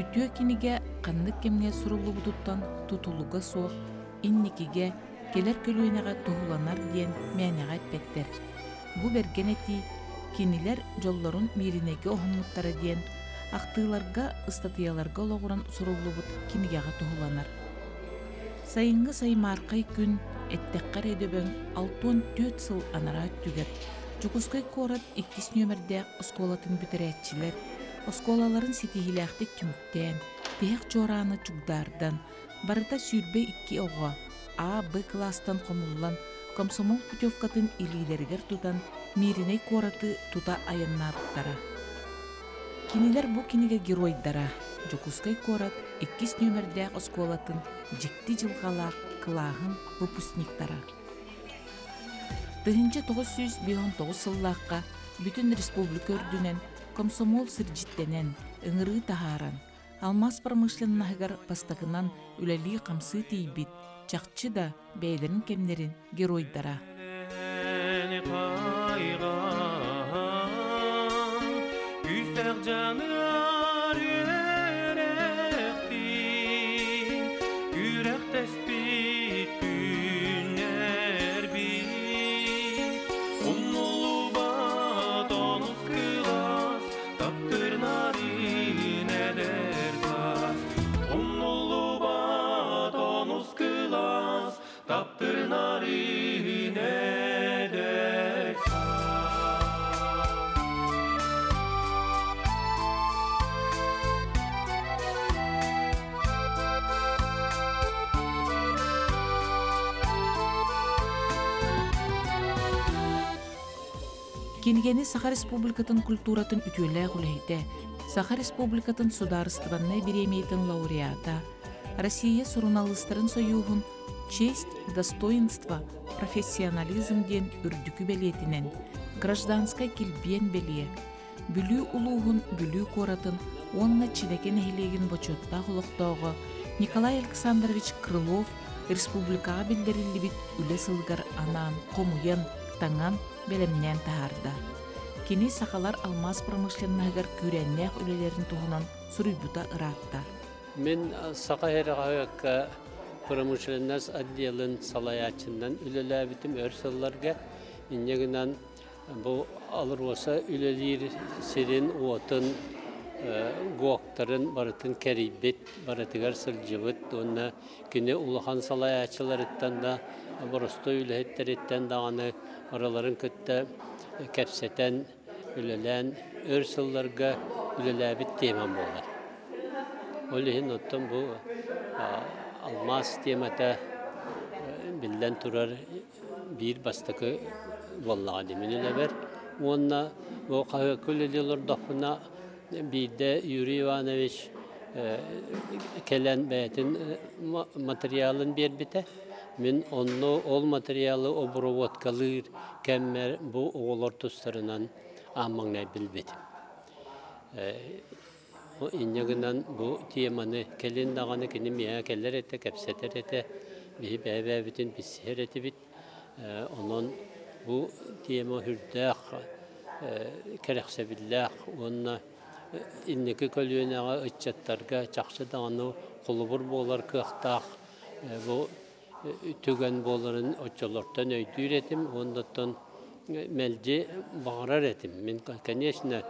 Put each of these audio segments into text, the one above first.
Үтүө кинигэ ханнык кэмҥэ суруллубутуттан тутулуга суох инникигэ, кэлэр көлүөнэҕэ туһуланар диэн мээнэҕэ эппэттэр. Бу бэргэн этии кинилэр дьоллорун Мииринэйгэ оһоммуттара диэн ахтыыларга, ыстатыйаларга олоҕуран суруллубут кинигэҕэ туһуланар. Сайыҥҥы саймаархай күн, эттэххэ эрэ дөбөҥ, 64 сыл анараа өттүгэр Дьокуускай куорат иккис нүөмэрдээх оскуолатын бүтэрээччилэр оскуолаларын ситиһиилээхтик түмүктээн, тиһэх чуорааны чугдаардан, барыта 22 оҕо А, Б кылаастан хомуллан, комсомол путевкатын илиилэригэр тутан Мииринэй куораты тута айаннаабыттара. Кинилэр бу кинигэ геройдара Дьокуускай куорат иккис нүөмэрдээх оскуолатын дьикти дьылҕалаах кылааһын выпускниктара. 1959 сыллаахха бүтүн республика үрдүнэн комсомол сирдьиттэнэн, ыҥырыы таһааран, алмаас промышленноһыгар бастакынан үлэлии-хамсыы тиийбит, чахчы да бэйэлэрин кэмнэрин геройдара. Күүстээх дьаныар үөрэхтиин, күрэхтэспит күннэрбит, умнуллубат онус кылаас, таптыыр нарын эдэр саас. Умнуллубат онус кылаас, таптыыр нарын эдэр саас. Кинигэни Саха Республикатын культуратын үтүөлээх үлэһитэ, Саха Республикатын судаарыстыбаннай бириэмийэтин лауреата, Россия суруналыыстарын сойууһун «Честь, достоинство, профессионализм» диэн үрдүкү бэлиэтинэн гражданскай килбиэн бэлиэ, Бүлүү улууһун Бүлүү куоратын уонна Чинэкэ нэһилиэгин бочуоттаах олохтооҕо Николай Александрович Крылов республикаҕа биллэриллибит Үлэ сылыгар анаан хомуйан, таҥан, бэлэмнээн таһаарда. Кини сахалар алмаас промышленноһыгар күүрээннээх үлэлэрин туһунан суруйбута ыраатта. Мин Саха сирэ промышленность отделын салайааччынан үлэлээбитим өр сылларга. Инньэ гынан бу АЛРОСА үлэлиир сирин-уотун, ГОКтарын барытын кэрийбит, барытыгар сылдьыбыт уонна кини улахан салайааччыларыттан да, боростуой үлэһиттэриттэн даҕаны барыларын кытта кэпсэтэн, үлэлээн өр сылларга үлэлээбит тиэмэм буолар. Ол иһин оттон бу алмаас тиэмэтэ биллэн турар биир бастакы буоллаҕа дии мин үлэбэр. Уонна бу хаһыакка үлэлии олордохпуна биирдэ Юрий Иванович кэлэн бэйэтин матырыйаалын биэрбитэ. Мин онно ол матырыйаалы обработкалыыр кэммэр бу оҕолор тустарынан аан маҥнай билбитим. Инньэ гынан бу теманы кэлин даҕаны кини миэхэ кэлэр этэ, кэпсэтэр этэ, биһи бэйэ-бэйэбитин билсиһэр этибит. Онон бу тема сүрдээх кэрэхсэбиллээх уонна инники көлүөнэҕэ ыччаттарга чахчы даҕаны холобур буолар кыахтаах бу түгэн буоларын оччолортон өйдүүр этим уонна оттон мэлдьи баҕарар этим. Мин, конечно,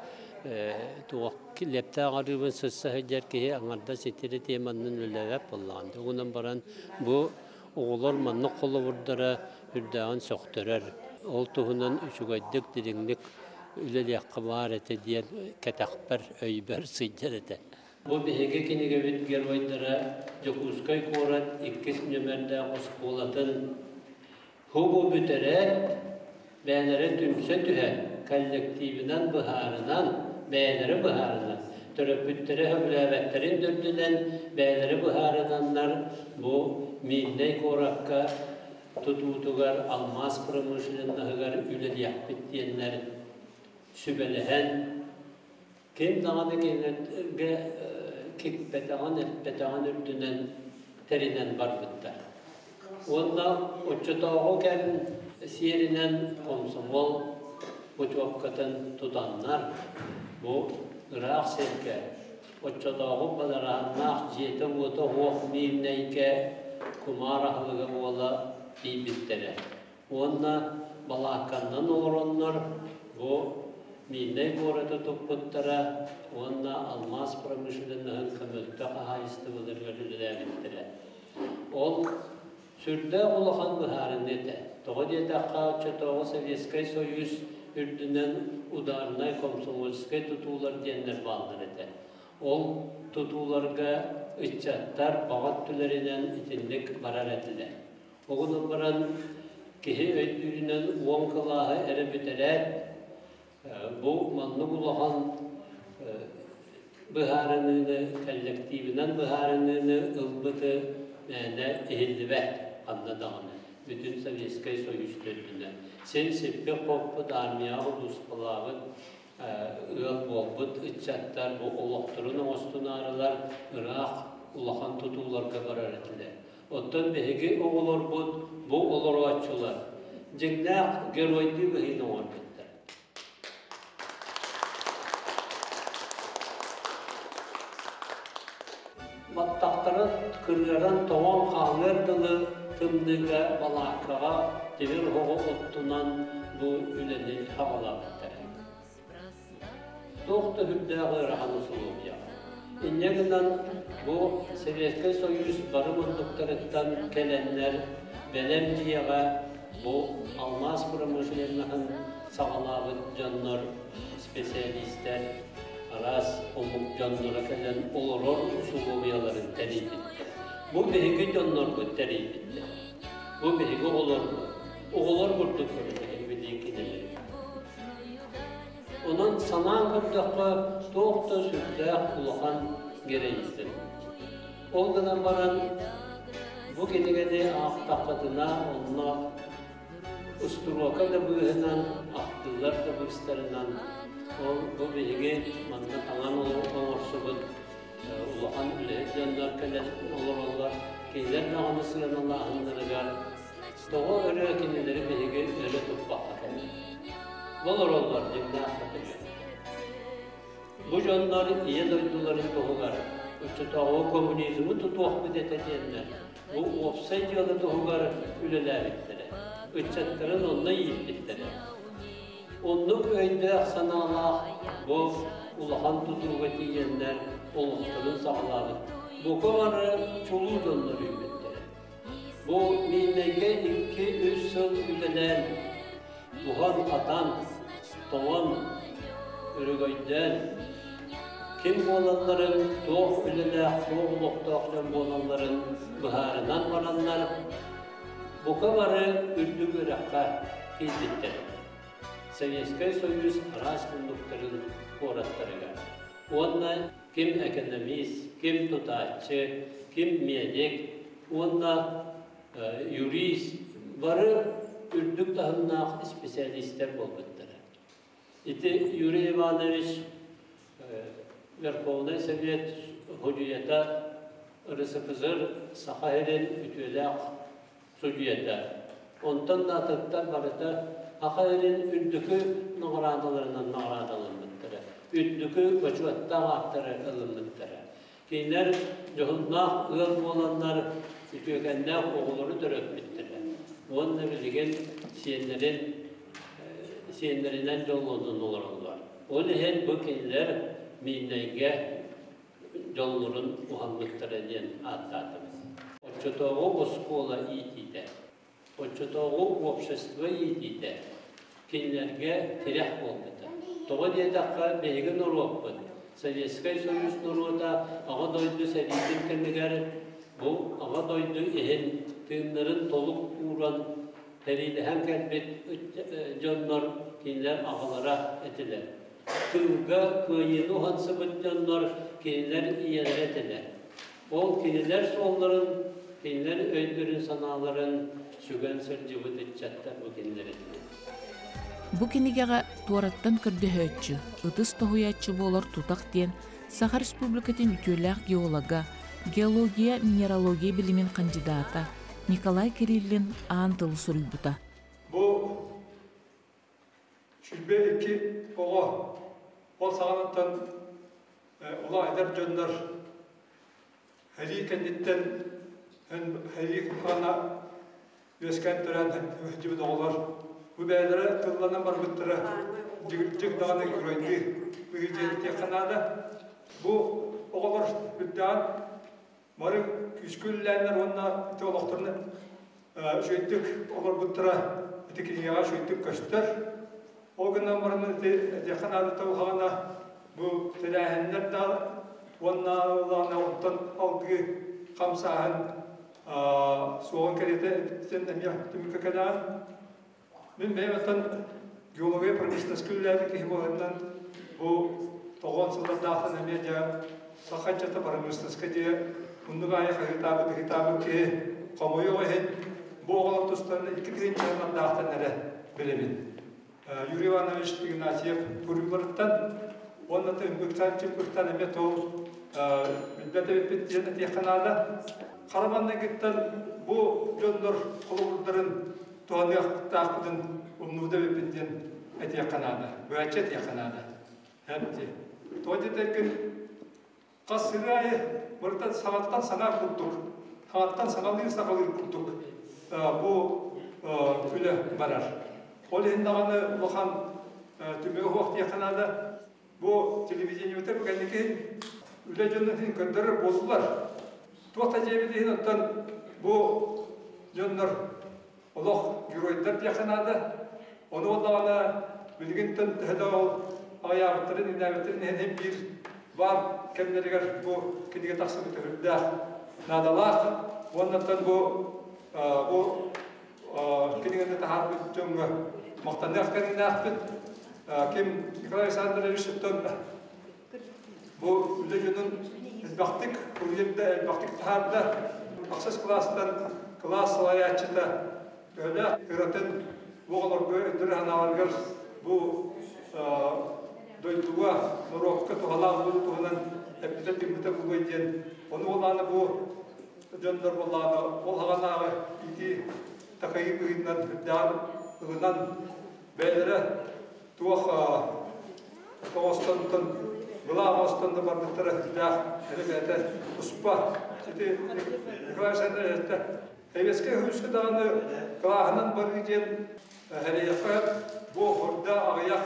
туох лэптээх арыыбын сырса сылдьар киһи аҥардас итири теманнан үлэлээбэт буоллаҕым. Угунан баран бу оҕолор маннык холобурдара үрдээҕин сөхтөрөр. Ол туһунан үчүгэйдик, дириҥник үлэлиэххэ баар этэ диэн кэтэхпэр, өйбөр сылдьар этэ. Бу биһиги кинигэбит геройдара Дьокуускай куорат иккис нүөмэрдээх оскуолатын ХУБУ бүтэрээт, бэйэлэрэ түмсэ түһэн, коллективынан быһаарынан, бэйэлэрэ быһаарынан, төрөппүттэрэ сөбүлээбэттэрин да үрдүнэн бэйэлэрэ быһаарынаннар бу Миирнэй куоракка тутуутугар алмаас промышленноһыгар үлэлиэхпит диэннэр сүбэлэһэн ким даҕаны кинилэргэ кикпэтэҕин, эппэтэҕин үрдүнэн тэринэн барбыттар. Уонна оччотооҕу кэм сиэринэн комсомол путевкатын тутаннар бу ыраах сиргэ Оччотооҕу бадарааннаах дьиэтэ-уота суох Миирнэйгэ кумаар аһылыга буола тиийбиттэрэ уонна балаакканнан олороннор бу Миирнэй куораты туппуттара уонна алмаас промышленноһын көмөлтө хаһаайыстыбаларыгар үлэлээбиттэрэ. Ол сүрдээх улахан быһаарыныы этэ. Тоҕо диэтэххэ, оччотооҕу Советскай Союз үрдүнэн ударнай комсомольскай тутуулар диэннэр бааллар этэ. Ол тутууларга ыччаттар баҕа өттүлэринэн итинник барар этилэр. Ол гынан баран киһи өйдүүрүнэн уон кылааһы эрэ бүтэрээт, бу маннык улахан быһаарыныыны, коллективынан быһаарыныыны ылбыты мээнэ иһиллибэт ханна даҕаны, бүтүн Советскай Союз төрдүнэн. Син сиппит-хоппут, армияҕа улууспалаабыт ыал буолбут ыччаттар бу олохторун оҥостунаарылар ыраах улахан тутууларга барар этилэр. Оттон биһиги оҕолорбут бу олорооччулар дьиҥнээх геройдуу быһыыны оҥорбуттар. Баттахтарын кырыаран тоҥон хаалыар дылы тымныыга балааккаҕа тимир оһоҕу оттунан бу үлэни саҕалаабыттара. Туох да үрдээх ыарахан усулуобуйаҕа. Инньэ гынан бу Советскай Союз бары муннуктарыттан кэлэннэр бэлэм дьиэҕэ бу алмаас промышленноһын саҕалаабыт дьоннор, специалистэр, араас омук дьонноро кэлэн олорор усулуобуйаларын тэрийбиттэр. Бу биһиги дьоннорбут тэрийбиттэр. Бу биһиги оҕолорбут. Оҕолор курдук көрүҥ билии кинилэри. Онон санаан көрдөххө, туох да сүрдээх улахан героизм. Ол гынан баран, бу кинигэни аахтаххытына, онно устуруока да быыһынан, ахтыылар да быыстарынан, ол бу биһиги манна таҥан оҥорсубут улахан үлэһит дьоннор кэлэн олороллор, кинилэр даҕаны сыаналааһыннарыгар тоҕо өрө кинилэри биһиги өрө туппакка кэлэр. Олороллор дьиҥнээх патриоттар. Бу дьоннор Ийэ дойдуларын туһугар, оччотооҕу коммунизмы тутуохпут этэ диэннэр, бу уопсай дьыала туһугар үлэлээбиттэрэ, ыччаттарын онно ииппиттэрэ. Оннук өйдөөх-санаалаах бу улахан тутууга тиийэннэр олохторун саҕалаабыт бука бары чулуу дьоннор үүммүттэрэ. Бу Миирнэйгэ 2-3 сыл үлэлээн, буһан-хатан, тоҥон, өрөгөйдөөн, ким буолалларын, туох үлэлээх, туох олохтоох дьон буолалларын быһаарынан бараннар, бука бары үрдүк үөрэххэ киирбиттэр. Советскай Союз араас муннуктарын куораттарыгар. Уонна ким экономист, ким тутааччы, ким медик уонна юрист бары үрдүк таһымнаах специалистэр буолбуттара. Ити Юрий Иванович Верховнай Совет судьуйата РСФСР Саха сирин үтүөлээх судьуйата. Онтон да атыттар барыта Саха сирин үрдүкү наҕараадаларынан наҕараадаламмыттара, үрдүкү бочуоттаах ааттары ылыммыттара. Кинилэр дьоһуннаах ыал буоланнар үтүөкэннээх оҕолору төрөппүттэрэ уонна билигин сиэннэрин сиэннэринэн дьоллонон олороллор. Ол иһин бу кинилэр Миирнэйгэ дьоллорун уһаммыттара диэн ааттаатыбыт. Оччотооҕу оскуола иитиитэ, оччотооҕу общество иитиитэ кинилэргэ тирэх буолбута. Тоҕо диэтэххэ, биһиги норуоппут, Советскай Союз норуота Аҕа дойду сэриитин кэмигэр бу Аҕа дойду иһин тыыннарын толук ууран сэриилэһэн кэлбит дьоннор кинилэр аҕалара этилэр. Тыылга кыайыыны уһансыбыт дьоннор кинилэр ийэлэрэ этилэр. Ол кинилэр суолларын, кинилэр өйдөрүн-санааларын сүгэн сылдьыбыт ыччаттар бу кинилэр этилэр. Бу кинигэҕэ туораттан көрдөһөөччү, ытыс тоһуйааччы буолар тутах диэн Саха Республикатын үтүөлээх геолога, геология, минералогия билимин хандьыдаата Николай Кириллин аан тылы суруйбута. Бу 22 оҕо ол саҕанаттан Ола эдэр дьоннор сэрии кэнниттэн сэрии хаана үөскээн төрөөн сылдьыбыт оҕолор бу бэйэлэрэ тылланан барбыттара дьик даҕаны геройдыы быһыы наада. Бу оҕолор үрдээн бары күүскэ үлэлээннэр уонна ити олохторун үчүгэйдик олорбуттара ити кинигэҕэ үчүгэйдик көстөр. Ол гынан баран ити этиэххэ наада улаҕана бу тэрээһиннэр да уонна улаана онтон алгыы хамсааһын суоҕун кэриэтэ эбиттэн эмиэ түмүккэ кэлэҕин. Мин бэйэм оттон геология промышленноска үлэлээбит киһи буоларынан бу тоҕон сыллардаахтан эмиэ дьэ саха ыччата промышленноска дьиэ муннук аайы хаһыытаабыт ыһыытаабыт киһи хомойуох иһин бу оҕолор тустарынан 2 тыһыынча сыллардаахтан эрэ билэбин. Юрий Иванович Игнатьев туруйуларыттан уонна ымпыктан чымпыктан эмиэ тол билбэт эбиппит диэн этиэххэ наада. Хара маҥнайгыттан бу дьоннор холобурдарын туһаныахтаахпытын умнубут эбиппит диэн этиэххэ наада. Быһаччы этиэххэ наада. Эпти. Тоҕо диэтэргин хас сырыы аайы барыта саҥаттан саҥа курдук, саҥаттан саҥалыыр саҕалыыр курдук бу үлэ барар. Ол иһин даҕаны улахан түмүгэ суох диэххэ наада. Бу телевидениебытын бу кэнники үлэ дьонун көрдөрөр буоллулар. Туох да дьиэбит иһин оттон бу дьоннор олох геройдар диэххэ наада. Ону буоллаҕына билигинтэн төһө да ол аҕыйаабыттарын, иҥнээбиттэрин иһин биир баар кэмнэригэр бу кинигэ тахсыбыт үрдээх наадалаах. Уоннаттан бу кинигэни таһаарбыт дьоҥҥо махтаныах кэриҥнээхпит. Ким Николай Александрович оттон бу үлэ дьонун элбэхтик суруйда, элбэхтик таһаарда. Ахсыс кылаастан кылаас салайааччыта төһөлөөх ыратын бу оҕолорго өйдөрө санааларыгар бу дойдуга, норуокка туһалаах буолуу туһунан эппитэ тыыммыта буолуой диэн. Ону буоллаҕына бу дьоннор буоллаҕына ол хаҕанааҕы иитии такайыы быһыытынан үрдээҕин ылынан бэйэлэрэ туох оҥостонтон былаах оҥостон да барбыттара үрдээх эрэ бэйэтэ туспа. Ити Николай Александрович этэ Сэбиэскэй Союзка даҕаны кылааһынан барыы диэн сэрэйиэххэ бу орда аҕыйах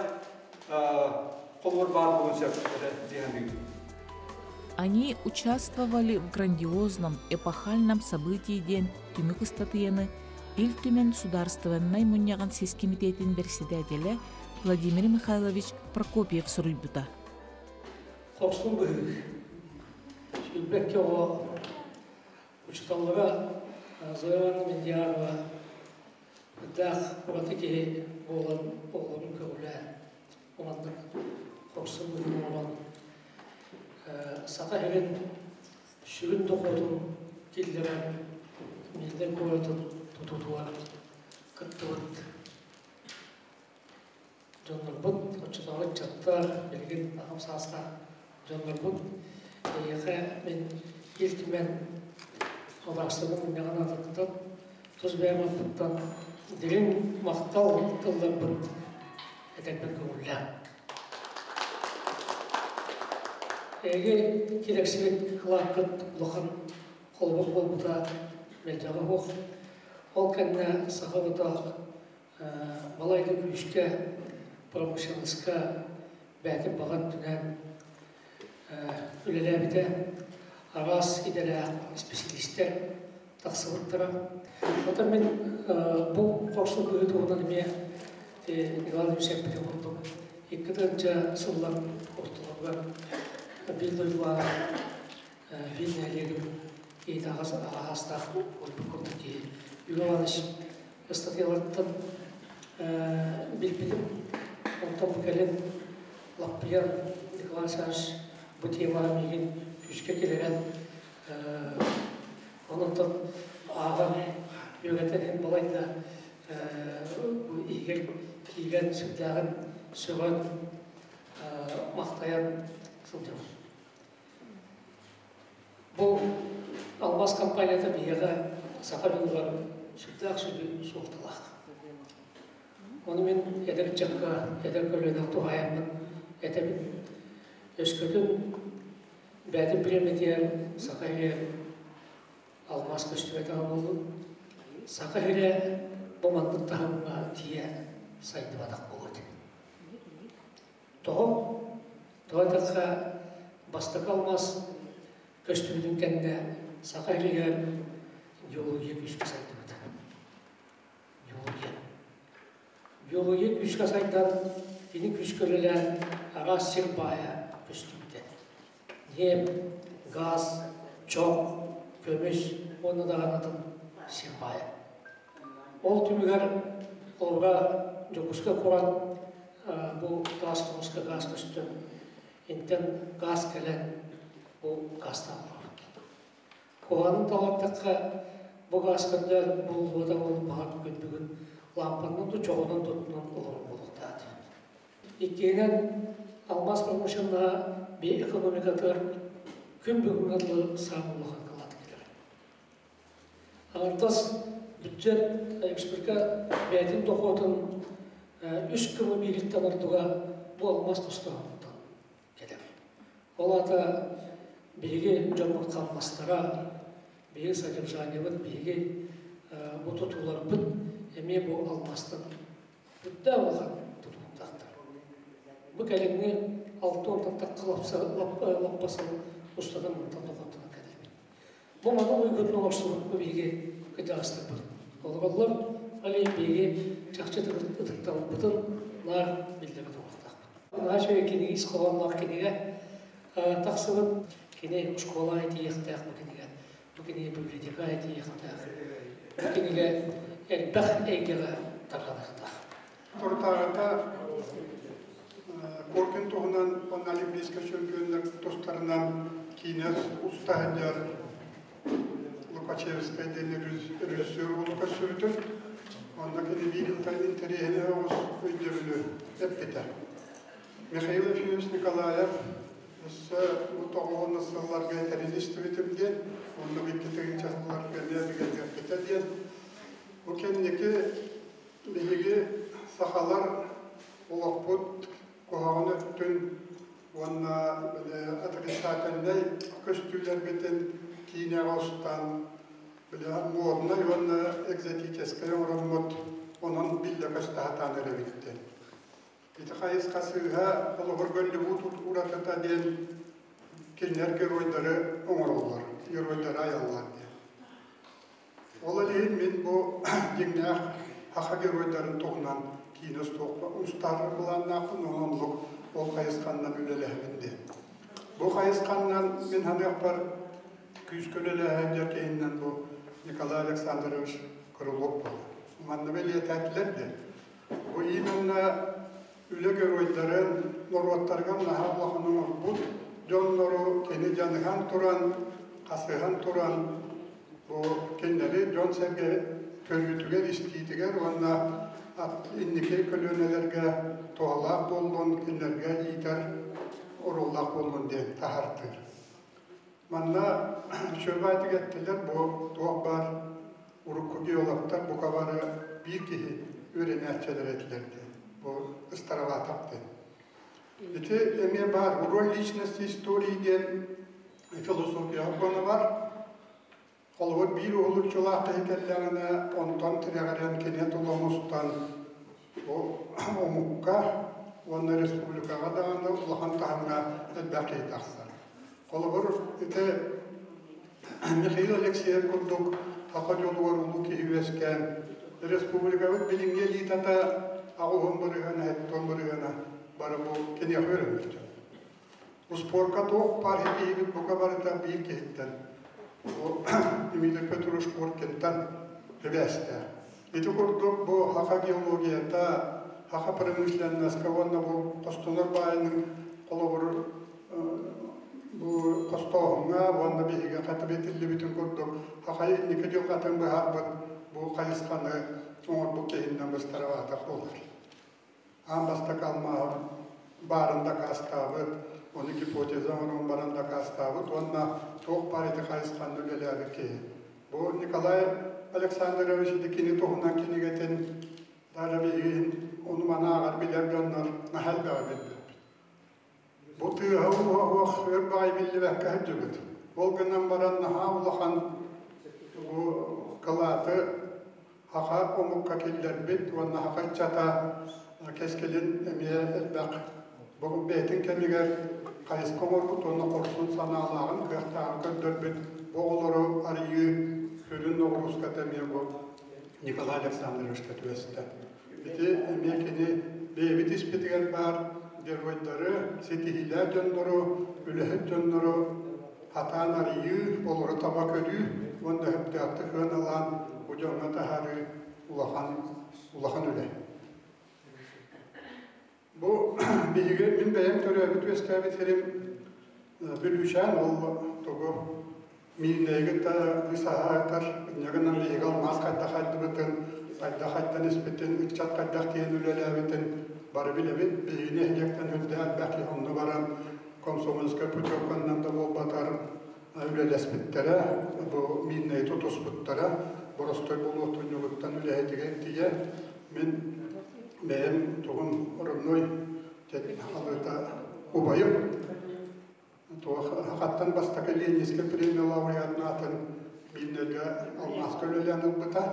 холобур баар буолуон сөп этэ дии саныыбын. Они участвовали в грандиозном эпохальном событии диэн түмүк ыстатыйаны Ил Түмэн Судаарыстыбаннай мунньаҕын сис кэмитиэтин бэрэссэдээтэлэ Владимир Михайлович Прокопьев суруйбута. Хорсун быһыы. Сүүрбэккэ оҕо учууталлара Зоя Ивановна Мендиарова даах ураты киһи буолан оҕолорун көҕүлээн маннык хорсун быһыыны оҥорон Саха сирин сүрүн дохуотун киллэрэн Миирнэй куоратын тутуутугар кыттыбыт дьоннорбут, оччотооҕу ыччаттар, билигин аҕам саастаах дьоннорбут, эйиэхэ мин Ил Түмэн Судаарыстыба мунньаҕын аатыттан, тус бэйэм ааппыттан дириҥ махтал тылларбын этэрбин көҥүллээн. Эһиги кирэксибит кылааккыт улахан холобур буолбута мэлдьэҕэ суох. Ол кэннэ саха оҕото балайда күүскэ промышленноска бэйэтин баҕа өттүнэн үлэлээбитэ. Араас идэлээх исписэлиистэр тахсыбыттара. Оттон мин бу хорсун быһыы туһунан эмиэ Николай Иванович эппитин курдук 2 тыһыынча сыллар ортолоругар биир дойдулаах биир нэһилиэгим киһитэ аҕа саастаах буолбут курдук киһи Юрий Иванович ыстатыйаларыттан билбитим. Онтон бу кэлин лаппыйан Николай Александрович бу темаҕа миигин күүскэ киллэрэн, онтон ааҕан үөрэтэн иһин балайда бу иһигэр киирэн сүрдээҕин сөҕөн махтайан сылдьабын. Бу алмаас компанията биһиэхэ саха дьонугар сүрдээх сүдү суолталаах. Ону мин эдэр ыччакка, эдэр көлүөнэҕэ туһаайаммын этэбин. Өскөтүн Бэйэтин бириэмэтигэр Саха сирэ алмаас көстүбэтэҕэ буоллун, Саха сирэ бу маннык таһымҥа тиийэ сайдыбатах буолуо этэ. Тоҕо? Тоҕо диэтэххэ, бастакы алмаас көстүбүтүн кэннэ Саха сиригэр геология күүскэ сайдыбыта. Геология. Геология күүскэ сайдан, кини күүскэ үлэлээн араас сир баайа көстүбүтэ. Ньиэп, газ, чох, көмүс уонна даҕаны атын сир баайа. Ол түмүгэр холобура Дьокуускай куорат бу газ тоҕуска газ көстөн, интэн газ кэлэн бу газтаах олорбут. Куһаҕанын талаттахха, бу газ көрдөөн булуллубата буолан баҕар күн бүгүн лаампанан да чоҕунан да оттунан олорор буолуохтаах. Иккиһинэн, алмаас промышленноһа биир экономикатыгар күн бүгүҥҥэ дылы саамай улахан кылааты киллэрэр. Аҥардас бюджет экспорка бэйэтин дохуотун үс кымы биириттэн ордуга бу алмаас тустааҕыттан кэлэр. Ол аата биһиги дьоммут хамнастара, биһиги содержаниебыт, биһиги бу тутууларбыт эмиэ бу алмаастан Үрдээх улахан тутулуктаахтар. Бу кэлиҥҥи 60-тан тахха лаппа сыл устата мантан дохуоттанан кэллибит. Бу маны уйгутун оҥорсубут биһиги кырдьаҕастарбыт. Олороллор, ол иһин биһиги чахчы ытыктабылбытын наар биллэрэ туруохтаахпыт. Наһаа үчүгэй кинигэ ис хоһоонноох кинигэ тахсыбыт. Кини школа тиийиэхтээх бу кинигэ. Бу кинигэ библиотека тиийиэхтээх. Бу кинигэ элбэх эйгэҕэ тарҕаныахтаах. Торутааҕыта Коркин туһунан уонна Олимпийскай чөмпүйүөннэр тустарынан киинэ уста сылдьар Лукачевскай диэн режиссер уолу көрсүбүтүм. Онно кини биир интэриэһинэй оҕус өйдөбүлү эппитэ. Михаил Ефимович Николаев өссө бу тоҕуһун сылларга этэрин истибитим диэн, оннук икки тыһыынча сылларга эмиэ бигэргэппитэ диэн. Бу кэнники биһиги сахалар олохпут куһаҕан өттүн уонна били отрицательнай көстүүлэрбитин киинэҕэ устан били моднай уонна экзотическай оҥороммут онон биллэ көстө сатаан эрэбит диэн. Ити хайысха сыыһа холобур Голливуд уратыта диэн кинилэр геройдары оҥороллор, геройдары айаллар диэн. Ол иһин мин бу дьиҥнээх саха геройдарын туһунан киинэ устар былааннаахпын, онон оннук ол хайысханнан үлэлэһэбин диэн. Бу хайысханнан мин саныахпар күүскэ үлэлэһэн дьэр киһиннэн бу Николай Александрович Крылов буолар. Манна бэлиэтээтилэр диэн. Бу именно үлэ геройдарын норуоттарыгар наһаа улахан оҥорбут дьоннору кини дьаныһан туран, хасыһан туран бу кинилэри дьон-сэргэ көрүүтүгэр-истиитигэр уонна инники көлүөнэлэргэ туһалаах буоллун, кинилэргэ иитэр оруоллаах буоллун диэн таһаартыыр. Манна үчүгэй эттилэр бу туох баар урукку геологтар бука бары биир киһи үөрэнээччилэрэ этилэр диэн. Бу Староватов диэн. Ити эмиэ баар роль личности истории диэн философия сокуона бар. Холобур биир уһулуччулаах киһи кэллэҕинэ онтон тирэҕирэн кини тула оҥостон бу омукка уонна республикаҕа даҕаны улахан таһымҥа элбэх киһи тахсар. Холобур, ити Михаил Алексеев курдук саха дьолугар улуу киһи үөскээн, республикабыт билиҥҥи элитата 80%, 70% бары бу киниэхэ үөрэммит дьон. Успуорка туох баар киһибит бука барыта биир киһиттэн, бу Дмитрий Петрович Коркинтан сибээстээх. Ити курдук бу саха геологията, саха промышленноска уонна бу хостонор баайының холобур бу хостооһуҥҥа уонна биһиги хатып этиллибитин курдук саха инники дьылҕатын быһаарбыт бу хайысханы оҥорбут киһиннэн быстарабаатах буолар. Аан бастакы алмааһы баарын дакаастаабыт, ону гипотеза оҥорон баран дакаастаабыт уонна туох баар ити хайысханы үлэлээбит киһи. Бу Николай Александрович ити кини туһунан кинигэтин даже биһиги ону маны ааҕар билэр дьоннор наһаа элбэҕи билбиппит. Бу тыаһа уоһа суох өр баҕайы биллибэккэ сылдьыбыт. Ол гынан баран наһаа улахан бу кылааты саха омукка киллэрбит уонна саха ыччата кэскилин эмиэ элбэх бу бэйэтин кэмигэр хайысха оҥорбут уонна хорсун санаалааҕын, кыахтааҕын көрдөрбүт бу оҕолору арыйыы сүрүн ноҕурууската эмиэ бу Николай Александровичка түбэстэ. Ити эмиэ кини бэйэбит испитигэр баар геройдары, ситиһиилээх дьоннору, үлэһит дьоннору хатаан арыйыы, олору таба көрүү уонна сөптөөхтүк сыаналаан бу дьоҥҥо таһаарыы улахан улахан үлэ. Бу биһиги мин бэйэм төрөөбүт-үөскээбит сирим Бүлүүчээн ол тугу Миирнэйи кытта быысаһаатар инньэ гынан биһиги алмаас хайдах хайдыбытын, хайдах хайдан испитин, ыччат хайдах тиийэн үлэлээбитин бары билэбит. Биһиги нэһилиэктэн үрдээх элбэх киһи онно баран комсомольскай путевканнан да буолбатар үлэлэспиттэрэ, бу Миирнэйи тутуспуттара, боростой болуотунньугуттан үлэһитигэр тиийэ мин бэйэм тугум родной халыыта убайым туох хаттан бастакы Ленинскэй премия лауреатын аатын Миирнэйгэ алмааска үлэлээн ылбыта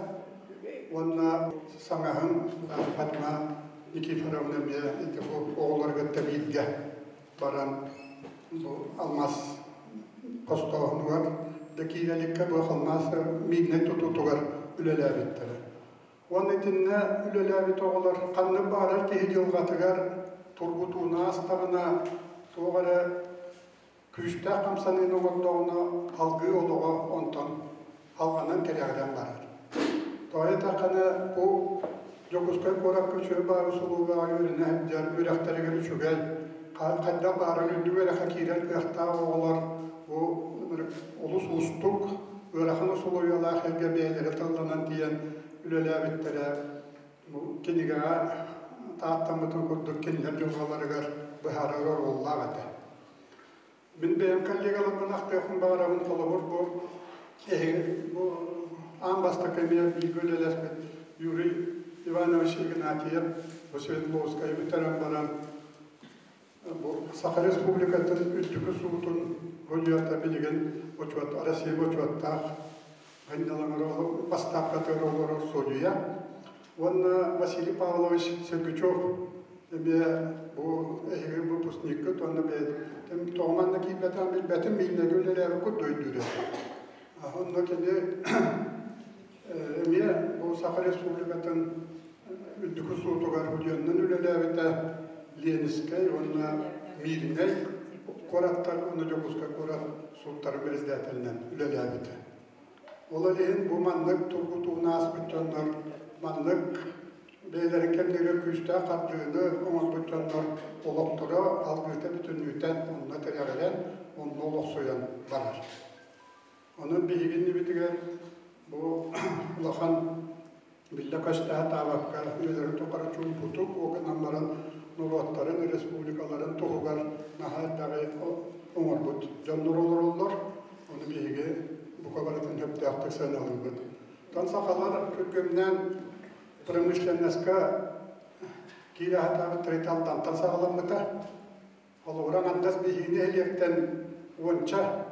уонна саҥаһым Фатьма Никифоровна эмиэ ити бу оҕолору кытта бииргэ баран бу алмаас хостооһунугар да киирэ иликкэ бу алмаас Миирнэй тутуутугар үлэлээбиттэрэ. Уонна итиннэ үлэлээбит оҕолор ханнык баҕарар киһи дьылҕатыгар тургутууну аастаҕына, туох эрэ күүстээх хамсаныыны оҥордоҕуна, алгыы олоҕо онтон алҕанан кэрэҕирэн барар. Тоҕо диэтэххинэ, бу Дьокуускай куоракка үчүгэй баар усулуобуйаҕа үөрэнэ сылдьар үөрэхтэригэр үчүгэй, хайдах баарар үрдүк үөрэххэ киирэр кыахтаах оҕолор бу олус уустук, ыарахан усулуобуйалаах эргэ бэйэлэрэ тылланан тиийэн үлэлээбиттэрэ бу кинигэҕэ тааттаммытын курдук кинилэр дьылҕаларыгар быһаарар оруоллаах этэ. Мин бэйэм коллегаларбын ахтыахпын баҕарабын, холобур бу эһиги бу аан бастакы эмиэ бииргэ үлэлэспит Юрий Иванович Игнатьев бу Свердловскайы бүтэрэн баран Бу Саха Республикатын үрдүкү суутун судьуйата билигин бочуот Россия бочуоттаах Ганнялаҥар бастаапкатыгар олорор судьуйа. Уонна Василий Павлович Сергучев эмиэ бу эһиги выпускниккыт уонна бэйэтин тоҕо манна киирбэтэҕин билбэтим, мииннэги үлэлээбиккит дойдура. Онно кини эмиэ бу Саха Республикатын үрдүкү суутугар судьуйаннан үлэлээбитэ Ленинскэй уонна Мииринэй куораттар уонна Дьокуускай куорат сууттарын председателинэн үлэлээбитэ. Ол иһин бу маннык тургутууну ааспыт дьоннор маннык бэйэлэрин кэмнэригэр күүстээх хардыыны оҥорбут дьоннор олохторо алгыыта бүтүннүүтэ онно тирэҕирэн, онно олохсуйан барар. Онон биһиги иннибитигэр бу улахан биллэ-көстө сатаабакка үлэлэрин тухары чуумпутук гынан баран норуоттарын, республикаларын туһугар наһаа элбэҕи оҥорбут дьоннор олороллор. Ону биһиги бука барытын сөптөөхтүк сыаналыыбыт. Оттон сахалар күргүөмнээн промышленноска киирэ сатаабыт Триталтантан саҕаламмыта. Холобура, аҥардас биһиги нэһилиэктэн уонча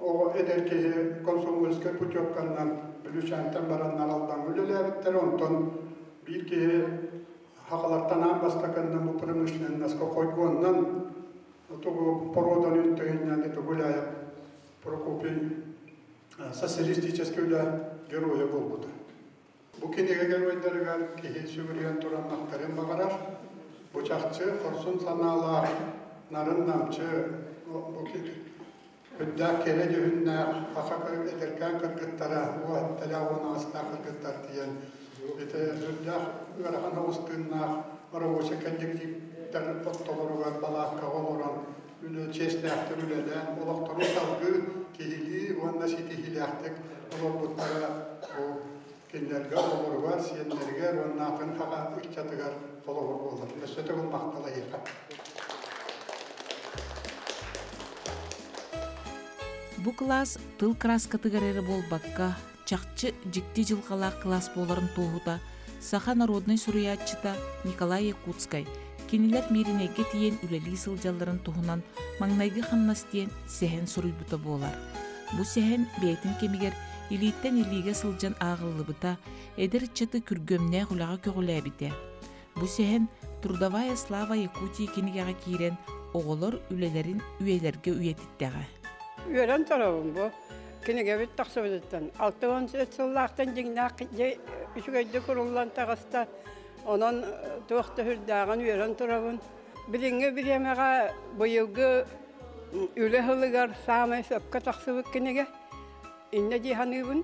оҕо эдэр киһи комсомольскай путевканнан Бүлүүчээнтэн бараннар Алдаҥҥа үлэлээбиттэр, онтон биир киһи сахалартан аан бастакыннан бу промышленноска хойгуоннан тугу породаны үттөһүннээн это Гуляев Прокопий социалистическай үлэ геройа буолбута. Бу кинигэ геройдарыгар киһи сүгүрүйэн туран махтарын баҕарар. Бу чахчы хорсун санаалаах, нарын-намчы, бу үрдээх кэрэ дьүһүннээх саха эдэркээн кыргыттара, уотталаах уон аҕыстаах кыргыттар тиийэн ити үрдээх ыарахан оҕус тыыннаах рабочай коллективтар оттолоругар балааккаҕа олорон үлэ чиэстээхтик үлэлээн олохторун салгыы киһилии уонна ситиһиилээхтик олорбуттара бу кинилэргэ оҕолоругар, сиэннэригэр уонна атын хаҕа ыччатыгар холобур буолар. Өссө төгүл махтал эһиэхэ. Бу кылаас тыл кырааскатыгар эрэ буолбакка, чахчы дьикти дьылҕалаах кылаас буоларын туоһута саха народнай суруйааччыта Николай Якутскай. Кинилэр Мииринэйгэ тиийэн үлэлии сылдьалларын туһунан маҥнайгы хамнас диэн сэһэн суруйбута буолар. Бу сэһэн бэйэтин кэмигэр илииттэн илиигэ сылдьан ааҕыллыбыта, эдэр ыччаты күргүөмнээх үлэҕэ көҕүлээбитэ. Бу сэһэн «Трудовая слава Якутии» кинигэҕэ киирэн оҕолор үлэлэрин үйэлэргэ үйэтиттэҕэ. Үөрэн турабын бу кинигэбит тахсыбытыттан. 60 сыллаахтан дьиҥнээх үчүгэйдик уруллан таҕыста. Онон туох да сүрдээҕин үөрэн турабын. Билиҥҥи бириэмэҕэ быйылгы үлэ сылыгар саамай сөпкө тахсыбыт кинигэ. Инньэ дии саныыбын.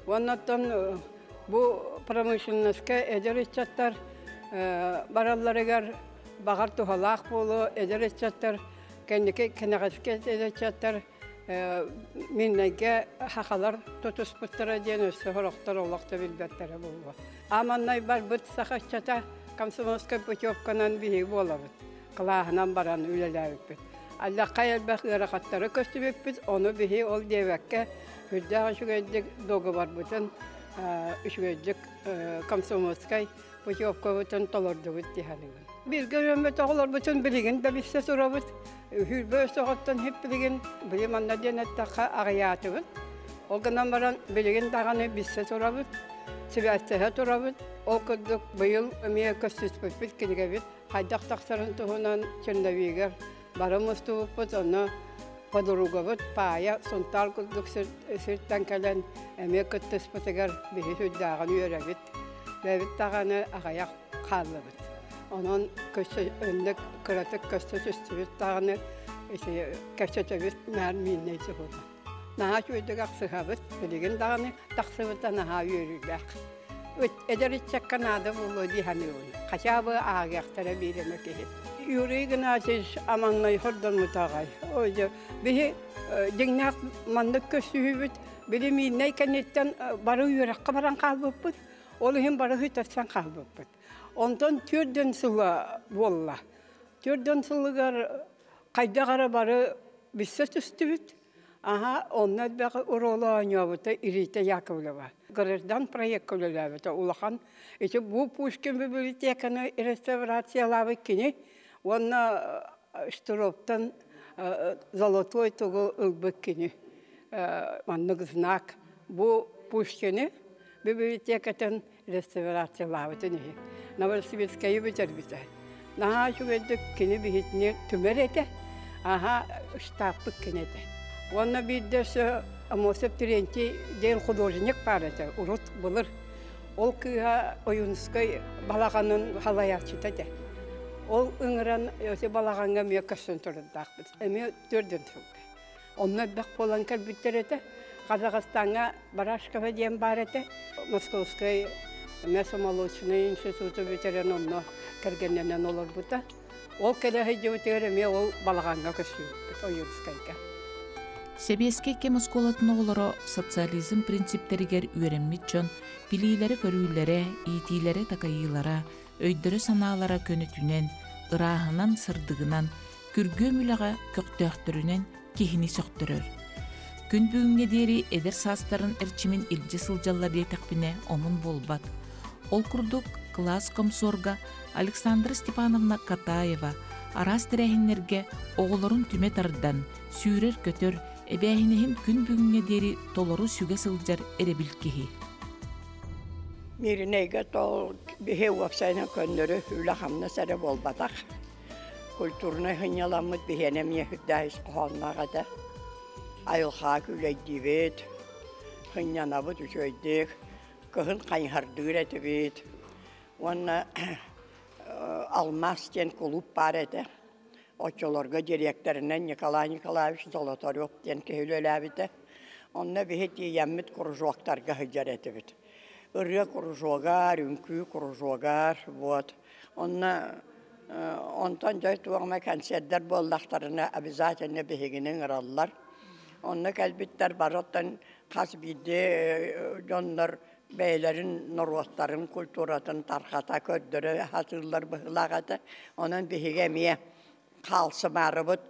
Уонна оттон бу промышленноска эдэр ыччаттар баралларыгар баҕар туһалаах буолуо, эдэр ыччаттар кэнники кэнэҕэски эдэр ыччаттар Миннайга хахалар тутуспуттара диэн өссө сорохтор олох да билбэттэрэ буолуо. Аманнай барбыт саха ыччата комсомольскай путевканан биһиги буолабыт. Кылааһынан баран үлэлээбиппит. Аллаххай элбэх ыарахаттары көстүбүппүт, ону биһи ол диэбэккэ үрдээх үчүгэйдик договорбытын үчүгэйдик комсомольскай путевкабытын толордубут дии саныыбын. Бииргэ үөрэммит оҕолорбутун билигин да билсэ турабыт. Үһүрбэ өсөҕөттөн хип билигин били манна диэн эттэххэ аҕыйаатыбыт. Ол гынан баран билигин даҕаны билсэ турабыт, сибээстэһэ турабыт. Ол курдук быйыл эмиэ көстүспүппүт кинигэбит хайдах тахсарын туһунан черновигар бары мустубуппут, онно подругабыт Паайа Сунтаар курдук сиртэн кэлэн эмиэ кыттыспытыгар биһи сүрдээҕин үөрэбит. Бэйэбит даҕаны аҕыйах хааллыбыт. Онон көссө өннөк кыратык көссө түстүбүт даҕаны ити кэпсэтэбит наар мииннэй туһунан. Наһаа үчүгэйдик ахсыһабыт, билигин даҕаны тахсыбыта наһаа үөрүүлээх. Эдэр ыччакка наада буолуо дии саныыбын. Хотя бы ааҕыахтара биир эмэ киһи. Юрий Игнатьевич аманнай хордоммута аҕай. Ой, биһи дьиҥнээх маннык көрсүһүүбүт били мииннэй кэнниттэн бары үөрэххэ баран хаалбыппыт. Ол иһин бары хүтэрсэн хаалбыппыт. Онтон 4 сыла буолла. 4 сылыгар хайдах эрэ бары билсэ түстүбүт. Аха, онно элбэх оруолу оонньообута Ирита Яковлева. Граждан проекка үлэлээбитэ улахан. Ити бу Пушкин библиотеканы реставрациялаабыт кини уонна Штыровтан золотой тугу ылбыт кини. Маннык знак. Бу Пушкины библиотекатын реставрациялаабытын иһин. Новосибирскайы бүтэрбитэ. Наһаа үчүгэйдик кини биһитини түмэр этэ. Аха, штабпыт кини этэ. Уонна биирдэ өссө Амосов Терентий диэн художник баар этэ, урут былыр. Ол кыыһа Ойуунускай балаҕанын халайааччыта этэ. Ол ыҥыран ити балаҕаҥҥа эмиэ көрсөн турардаахпыт. Эмиэ төрдүн сылга. Онно элбэх буолан кэлбиттэр этэ. Казахстаҥҥа Барашкова диэн баар этэ. Московскай мясомолочный институту бүтэрэн онно кэргэннэнэн олорбута. Ол кэлэ сылдьыбытыгар эмиэ ол балаҕаҥҥа көстүбүппүт Ойуунскайга. Сэбиэскэй кэм оскуолатын оҕолоро социализм принциптэригэр үөрэммит дьон билиилэрэ-көрүүлэрэ, иитиилэрэ-такайыылара, өйдөрө-санаалара көнөтүнэн, ырааһынан, сырдыгынан, күргүөм үлэҕэ көхтөөхтөрүнэн киһини сөхтөрөр. Күн бүгүҥҥэ диэри эдэр саастарын эрчимин илдьэ сылдьаллар диэтэхпинэ омун буолбат. Ол курдук, кылаас комсорга Александра Степановна Катаева араас тэрээһиннэргэ оҕолорун түмэ тардан, сүүрэр-көтөр, эбээһинэһин күн бүгүҥҥэ диэри толору сүгэ сылдьар эрэбил киһи. Мииринэйгэ тол биһи уопсайынан көннөрү үлэ-хамнас эрэ буолбатах. Культурнай сынньаламмыт биһиэнэ эмиэ сүрдээх ис хоһоонноох этэ. Айылҕаҕа күүлэйдиибит, сынньанабыт үчүгэйдик, кыһын хайыһардыыр этибит. Уонна Алмаас диэн кулууп баар этэ. Оччолорго дириэктэринэн Николай Николаевич Золотарев диэн киһи үлэлээбитэ. Онно биһи тиийэммит кружоктарга сылдьар этибит. Ырыа кружогар, үҥкүү кружогар, вот. Онно онтон дьэ туох эмэ концерттар буоллахтарына обязательно биһигини ыҥыраллар. Онно кэлбиттэр бары оттон хас биирдии дьоннор бэйэлэрин норуоттарын культуратын тарҕата, көрдөрө сатыыллар быһыылаах этэ. Онон биһиги эмиэ хаалсымаарыбыт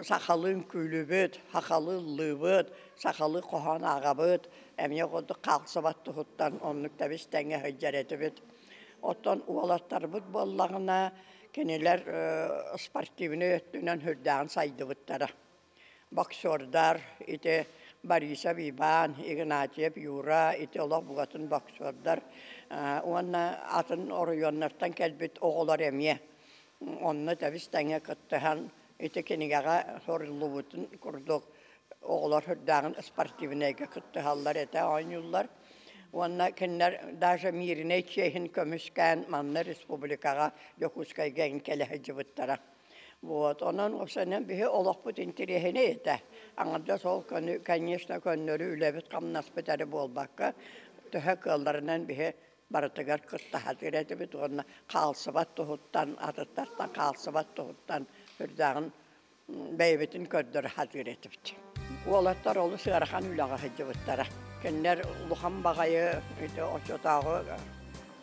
сахалыы үҥкүүлүүбүт, сахалыы ыллыыбыт, сахалыы хоһоон ааҕабыт, эмиэ курдук хаалсыбат туһуттан оннук тэбис тэҥҥэ сылдьар этибит. Оттон уолаттарбыт буоллаҕына, Кинилэр спортивнай өттүнэн сүрдээҕин сайдыбыттара. Боксердар ити Борисов Иван, Игнатьев Юра ити олох букатын боксердар уонна атын оройуоннартан кэлбит оҕолор эмиэ онно тэбис-тэҥҥэ кыттыһан ити кинигэҕэ суруллубутун курдук оҕолор сүрдээҕин спортивнайга кыттыһаллар этэ оонньууллар. Уонна кинилэр даже Мииринэй чиэһин көмүскээн манна республикаҕа Дьокуускайга кэлэ сылдьыбыттара. Вот, онон уопсайынан биһи олохпут интэриэһинэй этэ. Аҥардас ол конечно, көннөрү үлэбит-хамнаспыт эрэ буолбакка, төһө кыалларынан биһи барытыгар кыттаһатыыр этибит уонна хаалсыбат туһуттан, атыттартан хаалсыбат туһуттан үрдээҕин бэйэбитин көрдөрө сатыыр этибит. Уолаттар олус ыарахан үлэҕэ сылдьыбыттара. Кинилэр улахан баҕайы ити оччотооҕу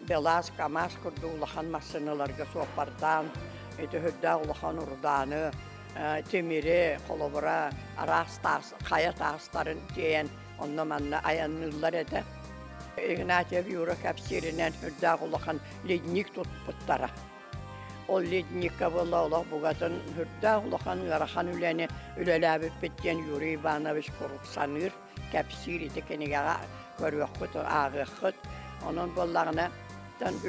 Белаз, КамАЗ курдук улахан массыыналарга суоппардаан, ити үрдээх улахан урдааны, тимири, холобура, араас таас, хайа таастарын тиэйэн онно-манна айанныыллар этэ. Игнатьев Юра кэпсииринэн үрдээх улахан ледник туппуттара. Ол ледникка буолла олох бугатын үрдээх улахан ыарахан үлэни үлэлээбиппит диэн Юрий Иванович куруук саныыр, кэпсиир ити кинигэҕэ көрүөххүт, ааҕыаххыт. Онон буоллаҕына,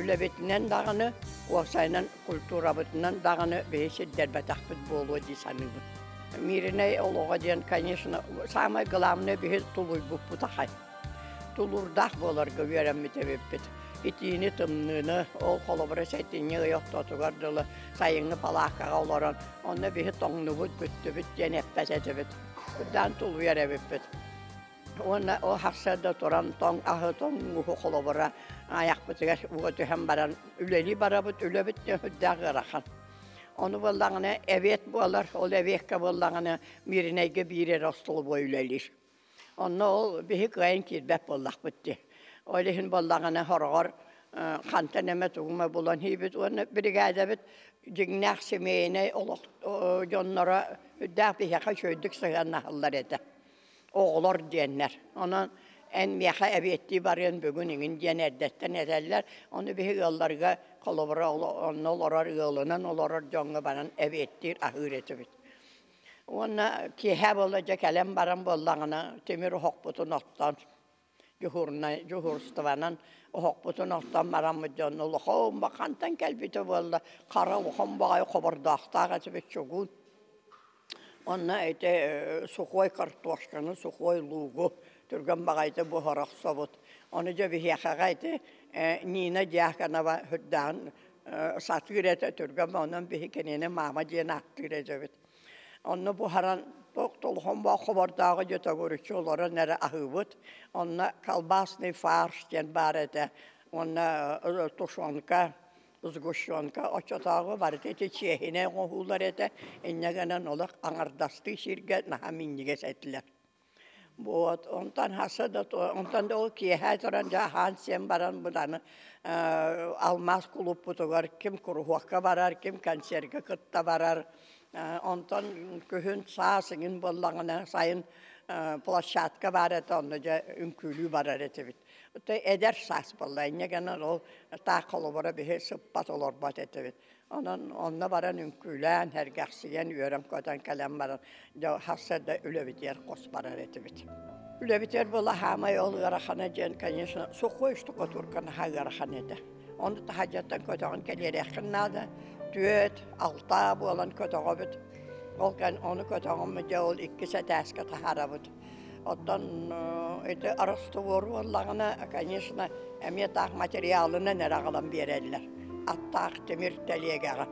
үлэбитинэн даҕаны, уопсайынан культурабытынан даҕаны биһи сирдэрбэтэхпит буолуо дии саныыбын. Мииринэй олоҕо диэн, конечно, самое главное биһи тулуйбуппут ахай. Тулуурдаах буоларга үөрэммит эбиппит. Итиини, тымныыны, ол холобура сэтинньи ый ортотугар дылы сайыҥҥы палааккаҕа олорон, онно биһи тоҥнубут, бүттүбүт диэн эппэт этибит. Курдаан тулуйар эбиппит. Уонна ол сарсыарда туран тоҥ аһы, тоҥ мууһу холобура айахпытыгар уга түһэн баран үлэлии барабыт, үлэбит сүрдээх ыарахан. Ону буоллаҕына эбиэт буолар, ол эбиэккэ буоллаҕына Мииринэйгэ биир эрэ остолобуой үлэлиир. Онно ол биһи кыайан киирбэт буоллахпыт дии. Ол иһин буоллаҕына сороҕор хантан эмэ тугу эмэ булан иһибит уонна биригээдэбит дьиҥнээх семейнэй олох дьонноро үрдээх биһиэхэ үчүгэйдик сыһыаннаһаллар этэ. Оҕолор диэннэр. Онон эн миэхэ эбиэттии барыан бүгүн иҥин диэн эрдэттэн этэллэр. Ону биһи ыалларга холобура онно олорор ыалынан олорор дьоҥҥо баран эбиэттиир аһыыр этибит. Уонна киэһэ буолла дьэ кэлэн баран буоллаҕына тимир оһохпутун оттон дьуһуурунай дьуһуурустубанан оһохпутун оттон бараммыт дьон улахан хантан кэлбитэ буолла хара улахан баҕайы хобордоохтоох этибит чугуун. Онно ити сухой картошканы, сухой луугу түргэн баҕайытык буһара охсобут. Ону дьэ биһиэхэҕэ ити Нина Дьяконова үрдээҕин сатыыр этэ түргэн онон биһи кинини маама диэн ааттыыр этибит. Онно буһаран толхон хобордооҕу дьэ төгүрүччү олорон эрэ аһыыбыт. Онно колбасный фарш диэн баар этэ. Уонна тушенка, сгущенка оччотооҕу барыта ити чиэһинэй оҥоһуулар этэ. Инньэ гынан олох аҥардастыы сиргэ наһаа минньигэс этилэр. Вот, онтон хаса да онтон да ол киэһэ туран дьэ аһаан-сиэн баран быданы алмаас кулууппутугар ким куруһуокка барар, ким концерга кытта барар. Онтон күһүн саас иҥин буоллаҕына сайын площадка баар этэ, онно дьэ үҥкүүлүү барар этибит. Эдэр саас буолла, инньэ гынан ол таах холобура биһи сыппат олорбот этибит. Онон онно баран үҥкүүлээн, сэргэхсийэн, үөрэн-көтөн кэлэн баран, дьэ сарсыарда үлэбитигэр хос барар этибит. Үлэбитигэр буола хаамай ол ыарахана диэн, конечно, сухой штукатурка наһаа ыарахан этэ. Ону таһырдьаттан көтөҕөн кэлиэрэххин наада. Түөрт, алта буолан көтөҕөбүт. Ол кэн ону көтөҕөммүт дьэ ол иккис этээскэ таһаарабыт. Оттон ити раствору буоллаҕына, конечно, эмиэ таах материалынан эрэ аҕалан биэрэллэр. Аттаах тимир тэлиэгэҕэ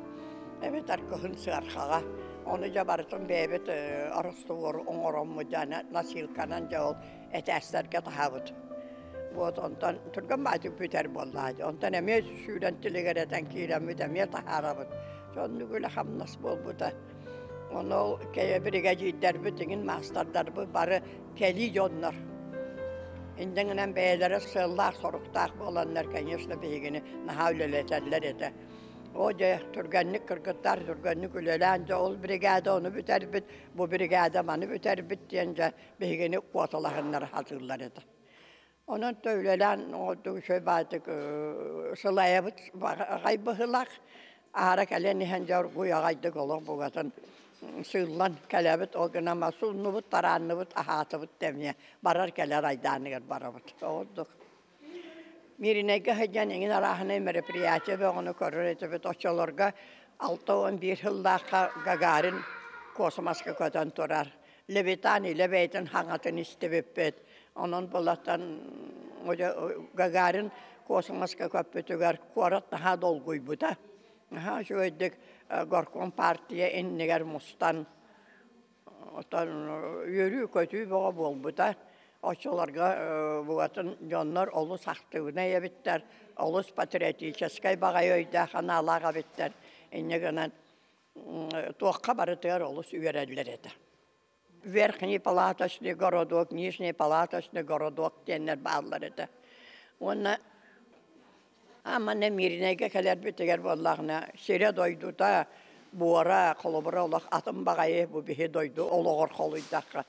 эбэтэр кыһын сыархаҕа. Ону дьэ барытын бэйэбит раствору оҥороммут дьэ носилканан дьэ ол этээстэргэ таһабыт. Вот онтон түргэн баатык бүтэр буоллаа. Онтон эмиэ сүүрэн тилигирэтэн киирэммит эмиэ таһаарабыт. Соннук үлэ-хамнас буолбута. Ону ол биригэдьиирдэрбит, иҥин маастардарбыт бары кэлии дьоннор. Инньэ бэйэлэрэ сыаллаах-соруктаах буоланнар, конечно, биһигини наһаа үлэлэтэллэр этэ. Оо дьэ, түргэнник кыргыттар түргэнник үлэлээн, дьэ ол бригада ону бүтэрбит, бу бригада маны бүтэрбит диэн дьэ биһигини куоталаһыннара сатыыллар этэ. Онон то үлэлээн оҥордук үчүгэй баайдык сылайабыт аҕай быһыылаах. Аара кэлэн иһэн дьэ оргууй аҕайдык олох бугатын сыыллан кэлэбит, ол гынан сууннубут, тараанныбыт, аһаатыбыт да эмиэ барар кэлэр айдааныгар барабыт. Ордук Мииринэйгэ сылдьан эҥин арааһынай мероприятие бөҕөнү көрөр этибит. Оччолорго 61 сыллаахха Гагарин космоска көтөн турар. Левитан илэ бэйэтин хаҥатын истибиппит. Онон булаттан Гагарин космоска көппүтүгэр куорат наһаа долгуйбута. Наһаа үчүгэйдик горком партия иннигэр мустан оттон үөрүү-көтүү бөҕө буолбута. Оччолорго букатын дьоннор олус актыыбынай эбиттэр, олус патриотическай баҕайы өйдөөх-санаалаах эбиттэр. Инньэ гынан туохха барытыгар олус үөрэллэр этэ. Верхний палаточный городок, Нижний палаточный городок диэннэр бааллар этэ. Уонна Амана Мииринэйгэ кэлэрбитигэр буоллаҕына, сирэ-дойдута, буора, холобура олох атын баҕайы бу биһи дойду олоҕор холуйдахха.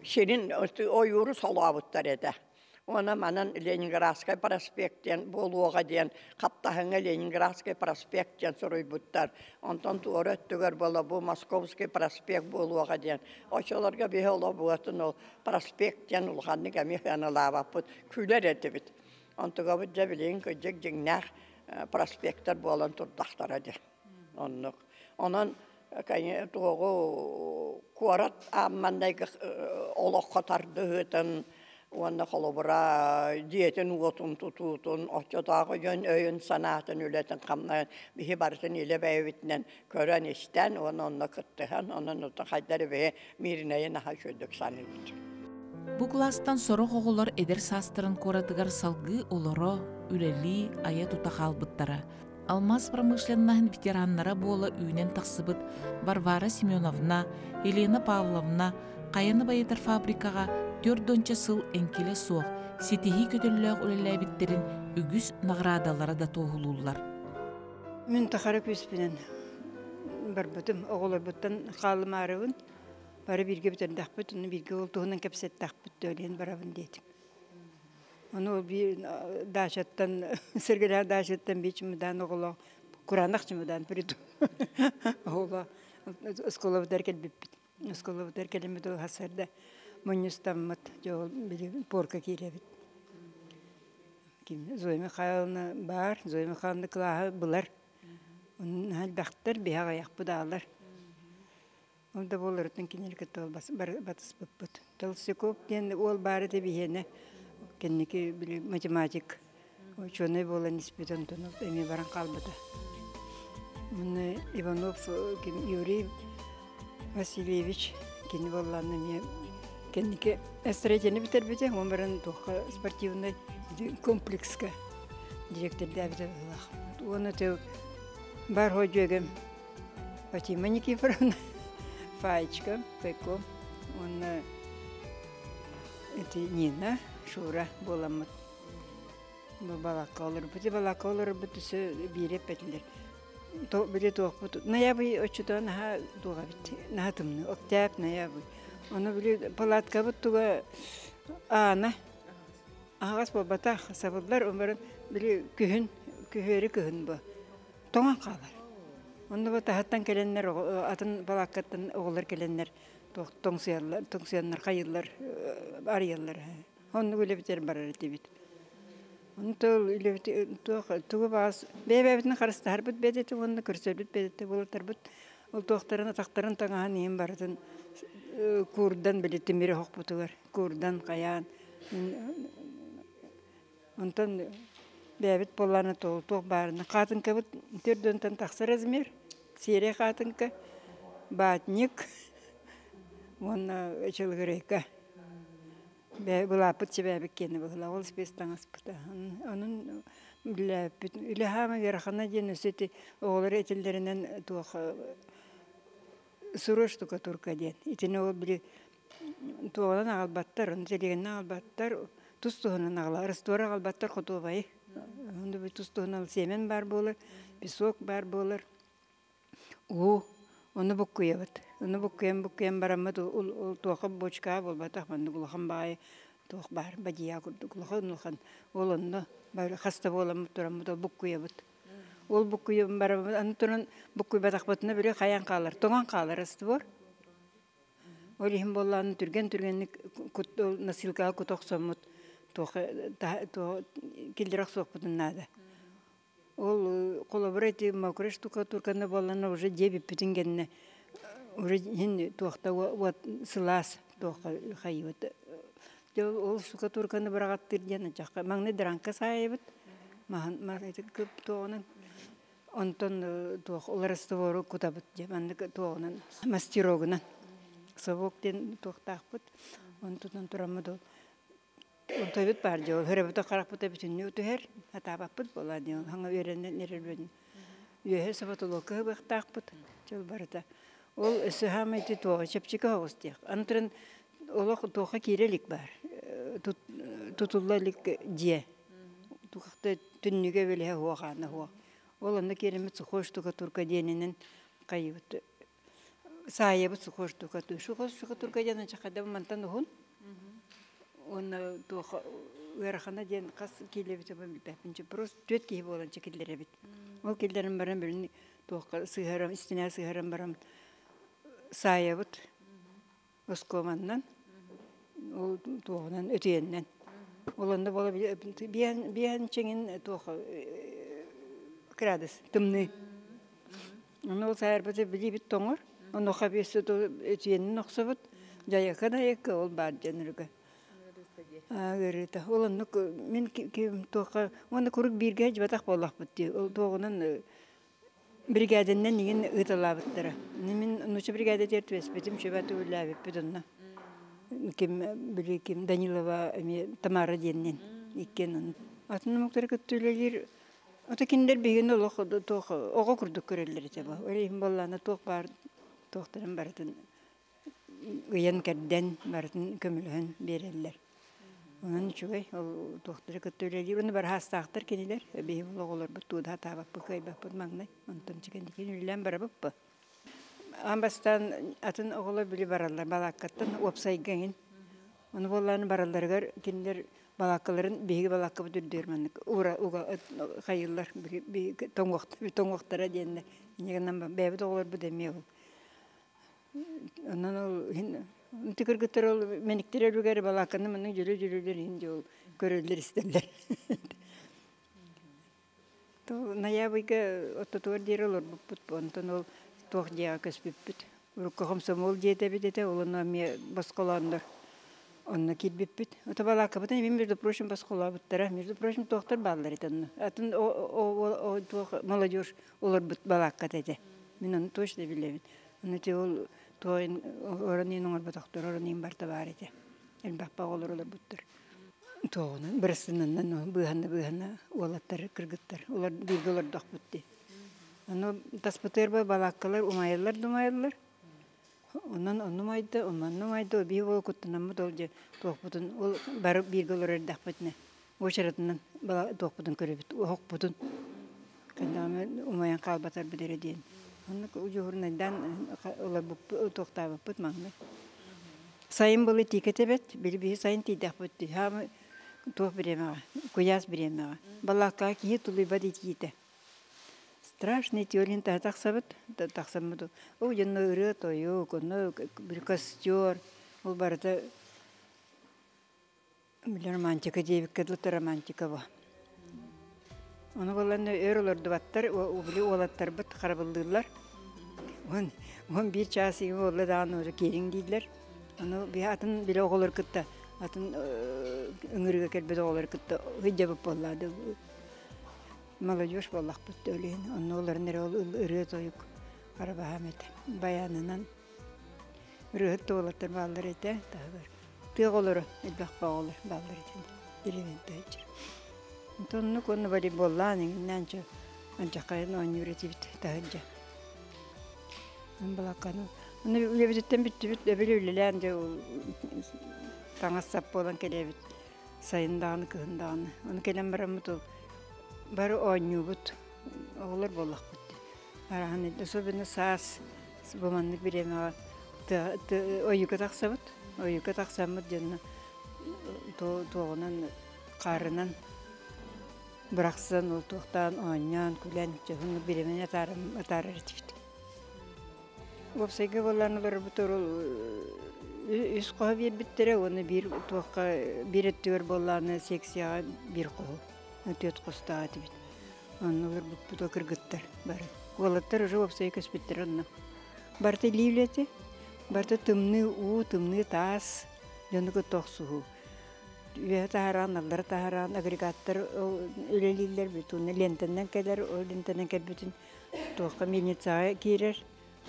Сирин ойууру солообуттар этэ. Уонна манан Ленинградскай проспект диэн буолуоҕа диэн хаптаһыҥҥа Ленинградскай проспект диэн суруйбуттар. Онтон туора өттүгэр буола бу Московский проспект буолуоҕа диэн. Оччолорго биһи олох буотун ол проспект диэн улаханнык эмиэ сыаналаабаппыт, күлэр этибит. Онтугабыт дьэ билигин кырдьык дьиҥнээх проспектар буолан турдахтара дии. Оннук. Онон туоҕу куорат аамманнайга олоххо тардыһыытын уонна холобура дьиэтин-уотун тутуутун, оччотооҕу дьон өйүн-санаатын, үлэтин-хамнаһын биһи барытын илэ бэйэбитинэн көрөн-истэн уонна онно кыттыһан, онон хайдар биһи Мииринэйи наһаа үчүгэйдик саныыбыт. Бу кылаастан сорох оҕолор эдэр саастарын куоратыгар салгыы олоро, үлэлии, айа-тута хаалбыттара. Алмаас промышленноһын ветераннара буола үүнэн тахсыбыт Варвара Семеновна, Елена Павловна хайаны байытар фабрикаҕа 40 сыл эҥкилэ суох, ситиһии көтөллөөх үлэлээбиттэрин үгүс наҕараадалара да туоһулууллар. Мин тахара күүспүнэн барбытым, оҕолорбуттан хаалымаарыбын. Бары бииргэ бүтэрдэхпит, ону бииргэ ол туһунан кэпсэттэхпит диэн барабын диэтим. Ону биир даачаттан, Сэргэлээх даачаттан биир чымыдаан оҕолоох, кураанах чымыдаан притом оҕолоох оскуолабытыгар кэлбиппит. Оскуолабытыгар кэлиммит ол сарсыарда мунньустаммыт, дьэ ол били порка киирэбит. Ким Зоя Михайловна баар, Зоя Михайловна кылааһы булар. Онно элбэхтэр, биһи аҕыйахпыт аалар. Ол да буоларыттан кинилэр кытта батыспыппыт. Толстяков диэн уол баар этэ биһиэнэ. Кэнники били математик учуонай буолан испит, онтон эмиэ баран хаалбыта. Уонна Иванов Юрий Васильевич кини буоллаҕына эмиэ кэнники строительнай бүтэрбитэ, уон баран туохха спортивнай комплекска директордээбитэ быһыылаах. Уонна бар дьүөгэм Фатима Никифоровна, Фаечка, Пеко уонна ити Нина, Шура буоламмыт бу балакка олорбут. Балакка олорбут өссө биири эппэтилэр. Били туохпут ноябрь оччотоо наһаа туох эбит, наһаа тымныы, октябрь, ноябрь. Ону били палаткабыт туга аана аһаҕас буолбатах, сабыллар, онон били күһүн, күһүөрү кыһын бу тоҥон хаалар. Онно бу таһыттан кэлэннэр, атын балааккаттан оҕолор кэлэннэр тоҥсуйаллар, тоҥсуйаннар хайыыллар, арыйаллар. Оннук үлэбитигэр барар этибит. Онто үлэбит туох тугу баҕас бэйэ-бэйэбитин харыстаһарбыт бэйэтэ уонна көрсөрбүт бэйэтэ буолатарбыт. Ол туохтарын атахтарын таҥаһын иһин барытын куурдан били тимири оһохпутугар куурдан хайаан Онтон бэйэбит буоллаҕына туох баарына хаатыҥкабыт төрдүнтэн тахсар размер, сиэрэй хаатыҥка, батник уонна чылыгырайка. Былааппыт сибээбит киэнэ быһыылаах, ол спец таҥаспыта. Онон үлэлээбиппит. Үлэ хаама ыарахана диэн өссө ити оҕолор этэллэринэн туох сырой штукатурка диэн. Итини ол били Туоҕунан аҕалбаттар, ону сэлиэннэ аҕалбаттар, тус-туһунан аҕала, раствор аҕалбаттар хотуобайы. Онно тус-туһунан сиэмэн баар буолар, песок баар буолар, уу, ону буккуйабыт. Ону буккуйан-буккуйан бараммыт туохха бочкаҕа буолбатах, маннык улахан баҕайы туох баар, бадьыйаа курдук улахан-улахан. Ол онно бары хаста буоламмыт тураммыт ол буккуйабыт. Ол буккуйан барабыт, аны туран буккуйбатахпытына били хайан хаалар, тоҥон хаалар раствор. Ол иһин буоллаҕына түргэн-түргэнник носилкаҕа кута охсоммут туох киллэрэ охсуохпутун наада. Ол холобура ити мокрый штукатурканы буоллаҕына уже дьиэ бүппүтүн кэннэ уже иһин туохта уот сылаас туохха хайыыбыт. Дьэ ол штукатурканы быраҕаттыыр диэн ачахха маҥнай дранка саайабыт маһын туоҕунан онтон туох ол раствору кутабыт дьэ маннык туоҕунан мастерогунан совок диэн туохтаахпыт онтунан тураммыт ол Онтойбут баар дьэ ол хөрөбүтэ харахпыта бүтүннүү түһэр, хатаабаппыт буолаа диэн ол хаҥа үөрэнэн эрэрбин үөһэ соботолуокка ыһыахтаахпыт дьыл барыта. Ол өссө хаамай ити туоҕа чэпчэки оҕус диэх. Аны туран олох туохха киирэ илик баар. Тутулла илик дьиэ. Туохта түннүгэ билиһэ суох аана суох. Ол онно киирэммит сухой штукатурка диэнинэн хайыбыт Саайабыт сухой штукатурка. Сухой штукатурка диэн ачахайда мантан уһун. Уонна туох ыарахана диэн хас киилэбит билбэппин. Просто түөрт киһи буолан киллэрэбит. Ол киллэрэн баран билин туохха сыһарам, истинэ сыһаран баран саайабыт оскуоманнан, ол туоҕунан өтүйэннэн. Ол онно буола биэн биэн чиҥин туох градус тымныы. Ону ол саайарбыты билиибит тоҥор. Онуоха биэс өтүйэнин охсобут. Дьайака дайака ол баар дьон үрүгэ. Ыарыыта. Ол оннук мин туохха уонна куруук бииргэ дьыбатах буоллахпыт дии. Ол туоҕунан Бригадэннэн иҥин ыыталаабыттара. Мин нуучча бригадатыгар түбэспитим, сүбэ төгүллээбиппит онно. Ким били ким Данилова эмиэ Тамара диэннин иккиэн атын омуктары кытта үлэлиир. Ото кинилэр биһигини олох туох оҕо курдук көрөллөр этэ бу. Ол иһин буоллаҕына туох баар туохтарын барытын ыйан-кэрдэн барытын көмөлөһөн биэрэллэр. Онон үчүгэй, ол туохтары кытта үлэлиир. Уонна бараһаастаахтар кинилэр. Биһи ол оҕолорбут туудаһа таабаппыт, кыайбаппыт маҥнай. Онтон чикэнникин үлэлээн барабыт бу. Аан бастаан атын оҕолор били бараллар балааккаттан уопсайга эҥин. Ону буоллаҕына баралларыгар кинилэр балааккаларын биһиги балааккабыт үрдүгэр маннык уура уга хайыыллар тоҥуохтара диэннэр. Инньэ гынан бэйэбит оҕолорбут эмиэ ол Онон ол иһин ити кыргыттар ол мэниктэр өлүгэр балааканы маннык дьөлө-дьөлөлөр иһин дьэ ол көрөллөр-истэллэр. То ноябрьга ортотугар диэри олорбуппут, онтон ол туох дьиэҕэ көспүппүт. Урукку хомсомуол дьиэтэ эбит этэ, ол онно эмиэ босхолооннор онно киирбиппит. Ото балааккабытын эмиэ между прочим босхолообуттара. Между прочим туохтар бааллар этэ онно. Атын туох молодежь олорбут балаакката этэ. Мин ону точно билэбин. Ону ити ол туойун оронуйун оҥорботохтор, оронуйун барыта баар этэ. Элбэх оҕолор олорбуттар. Туоҕунан, бырастынаннан быыһана-быыһана уолаттар, кыргыттар олор бииргэ олордохпут дии. Ону таспытыгар балааккалар умайаллар да умайаллар. Онон онну умайда, онно умайда, биир уол куттанаммыт ол дьэ туохпутун ол бары бииргэ олорор эрдэхпитинэ уочаратынан туохпутун көрөбүт, оһохпутун Кэннэҕинэ умайан хаалбатарбыт эрэ диэн. Оннук удьуһурнайдаан ыларбыппыт, туохтаабыппыт маҥнай. Сайын былы тиикэ тэбэт, били биһи сайын тиийдэхпит дии. Хаамы туох бириэмэҕэ, куйаас бириэмэҕэ. Балааккаҕа киһи тулуйбат итиитэ. Страшный теорияны таһа тахсабыт, тахсаммыт ол дьонно ырыа-тойук, онно костер, ол барыта Били романтика диэбиккэ дылы романтика бу. Ону булан өр олордубаттар, били уолаттарбыт харабыллыыллар. Уон, 11 чаас иһи буолла даҕаны уже киириҥ дииллэр. Ону биһи атын били оҕолор кытта атын ыҥырыыга кэлбит оҕолор кытта сылдьабыт буоллаа Молодежь буоллахпыт да өлүөн. Онно олорон эрэ ол ырыа-тойук арабаһаам этэ. Баянынан Ырыаһыт да уолаттар бааллар этэ, таһыгар. Тыа оҕолоро, элбэх оҕолор бааллар этэ. Деревеньтэ сылдьар. Оннук уонна волейболлаан иҥиннээн чэ алдьархайын оонньуур этибит таһырдьа. Балакканы Ону үлэбититтэн бүттүбүт, эбили үлэлээн дьэ таҥас-сап буолан кэлэбит. Сайын даҕаны, кыһын даҕаны. Ону кэлэн бараммыт ол бары оонньуубут. Оҕолор буоллахпыт. Араһан особенно саас бу маннык бириэмэҕэ ойууга тахсабыт. Ойууга тахсаммыт дьонно туоҕунан хаарынан Бырахсан, ол туохтаан оонньоон, күлэн, чөһүн биримини атаарар этибит. Уопсайга буоллаан олорбут ол үс хоһу биэрбиттэрэ уонна биир туохха биир өттүгэр буоллааны секцияҕа биир хоһу түөрт хостоох этибит. Онно олорбуппут кыргыттар бары. Уолаттар уже уопсайга көспүттэр онно. Барыта илии үлэтэ, барыта тымныы уу, тымныы таас, дьону кытта охсуһуу. Үөһэ таһараан, аллара таһараан агрегаттар үлэлииллэр, бүтүннүү лентэннэн кэлэр, ол лентэнэн кэлбитин туохха мельницаҕа киирэр.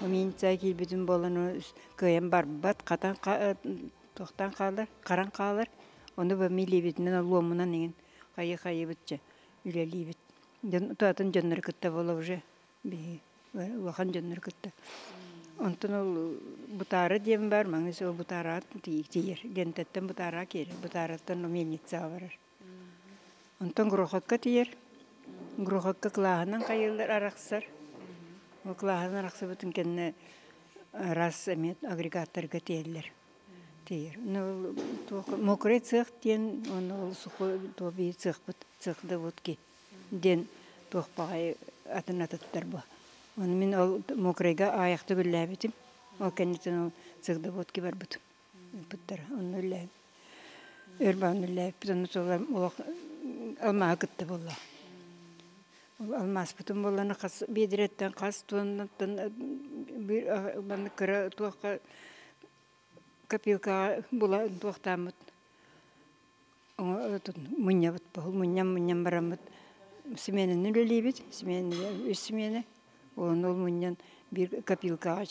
Мельницаҕа киирбитин буолан кыайан барбат, хатан туохтаан хаалар, харан хаалар. Ону бу милиибитинэн, луомунан иҥин хайы-хайыбытча үлэлиибит. Дьон атын дьоннору кытта буола уже биһи улахан дьоннору кытта. Онтон ол бутаара диэн бар, маҥнай ол бутаараҕа тиийэр. Лентаттан бутаараҕа киирэр, бутаараттан мельницаҕа барар. Онтон Грохотка тиийэр. Грохотка кылааһынан хайыылар арахсар. Ол кылааһынан арахсыбытын кэннэ раз эмиэ агрегаттарга тиийэллэр. Тиийэр. Ну, мокрый цех диэн, оны ол сухой биир цехпыт, цех доводки диэн туох баҕайы атын атыттар бу. Оны мин ол мокрайга аайахта үллээбитим. Ол кэнниттэн ол цех доводки барбытым. Ыппыттара. Онно үллээбит. Өр баҕан үллээбиппит. Онно туолар олох алмааһы кытта буолла. Ол алмааспытын буоллана хас биэдирэттэн хас туоннаттан бир маннык кыра туохха копилкаҕа була туохтааммыт мунньабыт мунньан-мунньан бараммыт сменаны үлэлиибит сменаны үс смены уонна ол мунньан биир копилкаҕа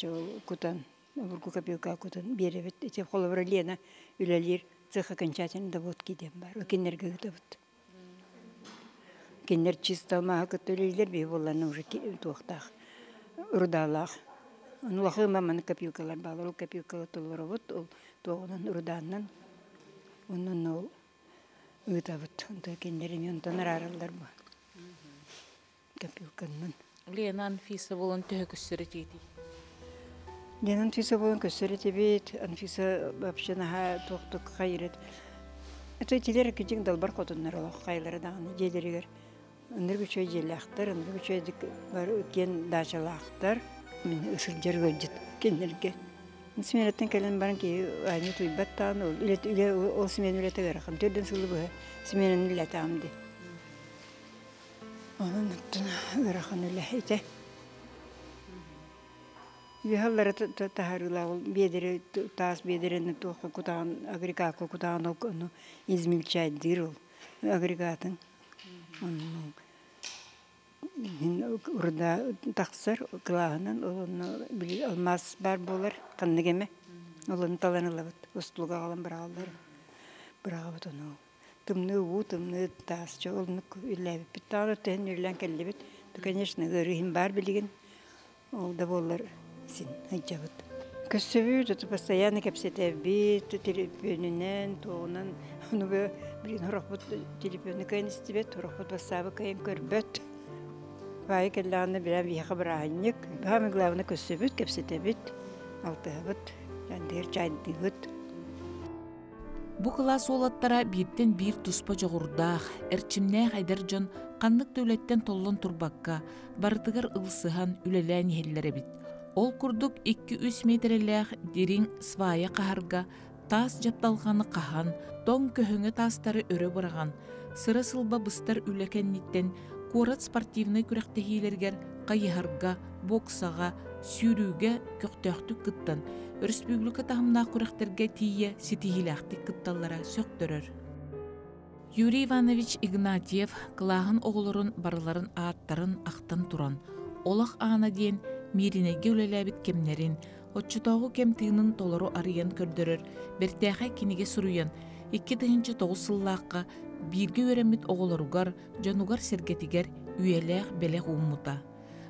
кутан обургу копилкаҕа кутан биэрэбит ити холобура Лена үлэлиир цех окончательно доводки диэн баар кинилэргэ ыытабыт кинилэр чисто алмааһы кытта үлэлииллэр биһи буолларына уже туохтаах рудаалаах улахан маманы копилкалар бааллар ол копилкалар толоробут ол туоҕунан рудааннан Онон ол ыытабыт. Онто кинилэр эмиэ онтон араараллар бу. Копилканнан. Лена Анфиса буолан төһө көссөр этиитий? Лена Анфиса буолан көссөр этибит. Анфиса вообще наһаа туохтук хайырыт. Это итилер кидьиҥ далбар хотуннар олох хайылары даҕаны дьиэлэригэр ынырык үчүгэй дьиэлээхтэр, ынырык үчүгэйдик бары киэн даачалаахтар. Мин сылдьар ыалдьыт кинилэргэ. Сменаттан кэлэн баран киһи аанньа утуйбат даҕаны ол үлэ, үлэ ол смена үлэтэ ыарахан. Төрдүн сылы быһа сменаны үлэлээтэҕим дии. Онон оттон ыарахан үлэ ити. Үөһэллэрэ таһаарыылаах ол биэдэри таас биэдэрэни туохха кутаҕын агрегакка кутаҕын ол ону измельчайдыыр ол агрегатын. Оннук урда тахсар кылааһынан ол онно били алмаас баар буолар ханнык эмэ ол ону талан ылабыт устуулга аҕалан быраҕаллар быраҕабыт ону тымныы уу тымныы таас чэ оннук үллээбиппит даҕаны түһэн үллээн кэллибит то конечно ыарыы иһин баар билигин Ол да буоллар син сылдьабыт. Көрсөбүт, это постоянно кэпсэтэбит, телефонунан, туоҕунан. Ону билигин сорохпут телефону кыайан истибэт, сорохпут бассаабы кыайан көрбөт. Баайы кэллэҕинэ билэн биһиэхэ бырааһынньык. Самое главное көрсөбүт, кэпсэтэбит, алтыһабыт, дьандыыр чайдыыбыт. Бу кылаас уолаттара бииртэн биир туспа дьоҕурдаах, эрчимнээх эдэр дьон ханнык да үлэттэн толлон турбакка, барытыгар ылсыһан үлэлээн иһэллэр эбит. Ол курдук 2-3 миэтэрэлээх дириҥ свая хаһарга таас дьапталҕаны хаһан, тоҥ көһөҥө таастары өрө быраҕан, сыра-сылба быстар үлэ кэнниттэн куорат спортивнай күрэхтэһиилэригэр хайыһарга, боксаҕа, сүүрүүгэ көхтөөхтүк кыттан, өрөспүүбүлүкэ таһымнаах күрэхтэргэ тиийэ ситиһиилээхтик кытталлара сөхтөрөр. Юрий Иванович Игнатьев кылааһын оҕолорун барыларын ааттарын ахтан туран, Олох аана диэн Мииринэйгэ үлэлээбит кэмнэрин, оччотооҕу кэм тыынын толору арыйан көрдөрөр бэртээхэй кинигэ суруйан, 2009 сыллаахха бииргэ үөрэммит оҕолоругар, дьонугар-сэргэтигэр үйэлээх бэлэх ууммута.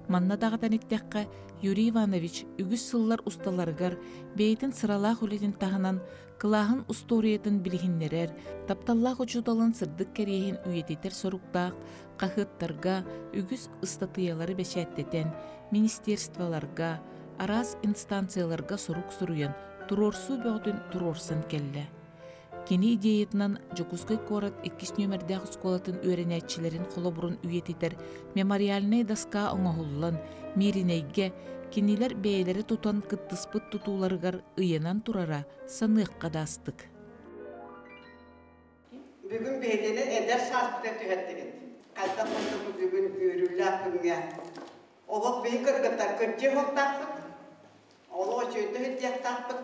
Манна даҕатан эттэххэ, Юрий Иванович үгүс сыллар усталарыгар бэйэтин сыралаах үлэтин таһынан кылааһын устуоруйатын билиһиннэрэр, тапталлаах учууталын сырдык кэриэһин үйэтитэр соруктаах хаһыаттарга үгүс ыстатыйалары бэчээттэтэн, министерстволарга, араас инстанцияларга сурук суруйан, туруорсуу бөҕөтүн туруорсан кэллэ. Кини идеятынан Дьокуускай куорат иккис нүөмэрдээх оскуолатын үөрэнээччилэрин холобурун үйэтитэр мемориальнай доска оҥоһуллан, Мииринэйгэ кинилэр бэйэлэрэ тутан кыттыспыт тутууларыгар ыйанан турара саныахха да астык. Бүгүн биһигини эдэр сааспытыгар түһэрдигит. Хайдах курдук бүгүн үөрүүлээх күҥҥэ олох биһи кыргыттар кырдьыы оһохтоохпут, олох үчүгэйдик иттиэхтаахпыт.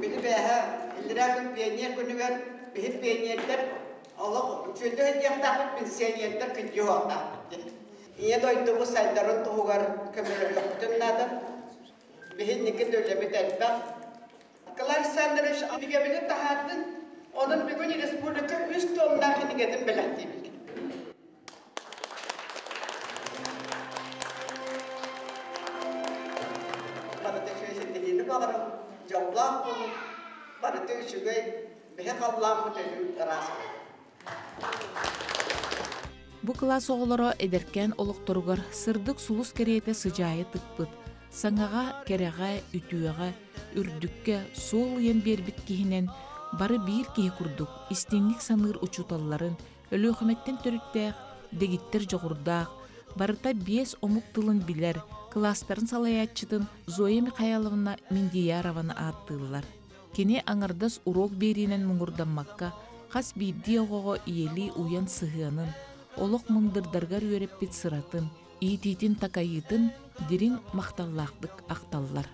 Били бээһэ иллэрээ күн пионер күнүгэр биһи пионердар олох үчүгэйдик иттиэхтаахпыт, пенсионердар кырдьыы оһохтоохпут диэн. Ийэ дойдубут сайдарын туһугар көмөлөһүөхпүтүн наада. Биһи инники үлэбит элбэх. Николай Александрович кинигэбини таһаардын, онон бүгүн республика үс томнаах кинигэтин бэлэхтиибит. Барыта үчүгэй ситиһиини баҕарабын, дьоллоох буолун, барыта үчүгэй, биһи халлааммыт өлүү ыраас Бу кылаас оҕолоро эдэркээн олохторугар сырдык сулус кэриэтэ сыдьаайа тыкпыт, саҥаҕа, кэрэҕэ, үтүөҕэ, үрдүккэ суол ыйан биэрбит киһинэн бары биир киһи курдук истиҥник саныыр учууталларын Өлүөхүмэттэн төрүттээх, дэгиттэр дьоҕурдаах, барыта биэс омук тылын билэр, кылаастарын салайааччытын Зоя Михайловна Миндиярованы ааттыыллар. Кини аҥардас уруок биэриинэн муҥурдаммакка, хас биирдии оҕоҕо ийэлии уйан сыһыанын, олох мындырдарыгар үөрэппит сыратын, иитиитин-такайыытын дириҥ махталлаахтык ахталлар.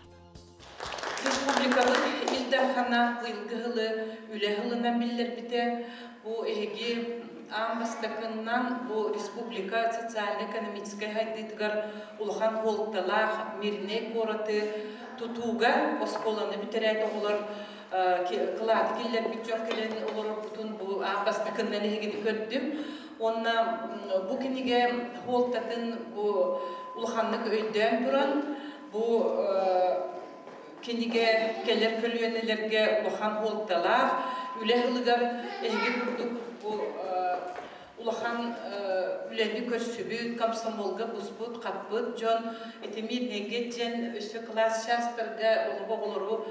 Республикабыт Ил Дархана быйылгы сылы үлэ сылынан биллэрбитэ. Бу эһиги аан бастакыннан бу республика социально-экономическай сайдыытыгар улахан суолталаах Мирнэй куораты тутууга оскуоланы бүтэрээт оҕолор кылааты киллэрбит дьон кэлэн олорорбутун бу аан бастакыннан эһигини көрдүм. Уонна бу кинигэ суолтатын бу улаханнык өйдөөн туран бу кинигэ кэлэр көлүөнэлэргэ улахан суолталаах үлэ сылыгар эһиги курдук бу улахан үлэни көрсүбүт, комсомолга буспут-хаппыт дьон ити мирнэйгэ диэн өссө кылаас чаастарга олох оҕолору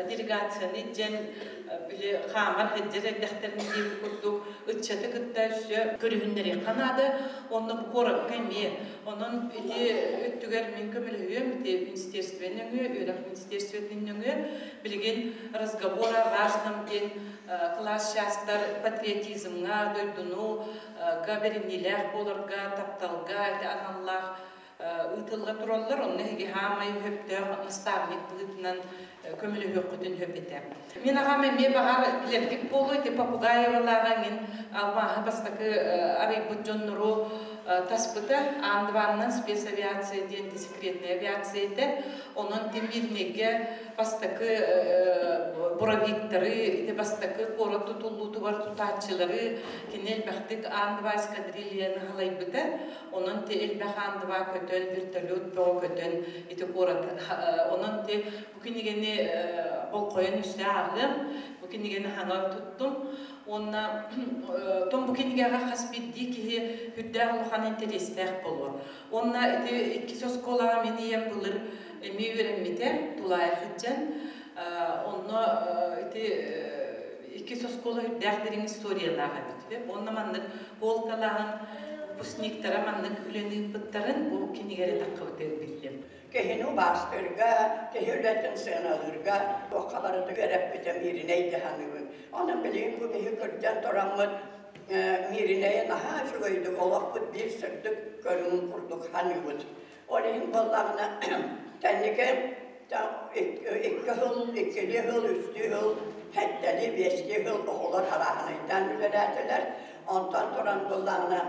делегацияны диэн били хаамар сылдьар эрдэхтэрин диэбит курдук ыччаты кытта өссө көрүһүннэриэххэ наада. Онно бу куоракка эмиэ. Онон ити өттүгэр мин көмөлөһүөм, ити министерство нөҥүө, үөрэх министерствотын нөҥүө билигин разговор о важном диэн кылаас чаастар патриотизмҥа, дойдуну га бэриниилээх буоларга, тапталга ити аналлаах ыытылла тураллар. Онно эһиги хаамай сөптөөх наставник быһыытынан көмөлөһүөххүтүн сөп этэ. Мин аҕам эмиэ баҕар билэргит буолуо, ити Попугаевалааҕа мин алмааһы бастакы арыйбыт дьоннору таспыта. Аан спецавиация диэн секретная авиация этэ. Онон Тимирнэйгэ бастакы буровиктары, ити бастакы куорат тутуллуутугар тутааччылары кини элбэхтик Аан-2 эскадрильяны халайбыта. Онон ти элбэх Аан-2 көтөн, вертолет бөҕө көтөн ити куорат. Онон ти бу кинигэни болҕойон үстэ ааҕыам, бу кинигэни хаҥа туттум. Уонна том бу кинигэҕэ хас биирдии киһи үрдээх улахан интэриэстээх буолуо. Уонна ити иккис оскуолаҕа мин ийэм былыр эмиэ үөрэммитэ, тулаайах сылдьан. Онно ити иккис оскуола үрдээх дириҥ историялаах эбит. Уонна маннык полкалааһын выпускниктара маннык үлэни ыыппыттарын бу кинигэри таххыбытыгар биллим. Киһини убаастыырга, киһи үлэтин сыаналыырга туохха барыта үөрэппитэ Мииринэй дьаһаныыбын. Онон билигин бу киһи кырдьан тураммыт Мииринэйи наһаа үчүгэйдик олохпут биир сырдык көрүҥүн курдук саныыбыт. Ол иһин буоллаҕына кэнники икки сыл, иккилии сыл, үстүү сыл, сэттэлии, биэстии сыл оҕолор арааһынайдаан үлэлээтилэр. Онтон туран буоллаҕына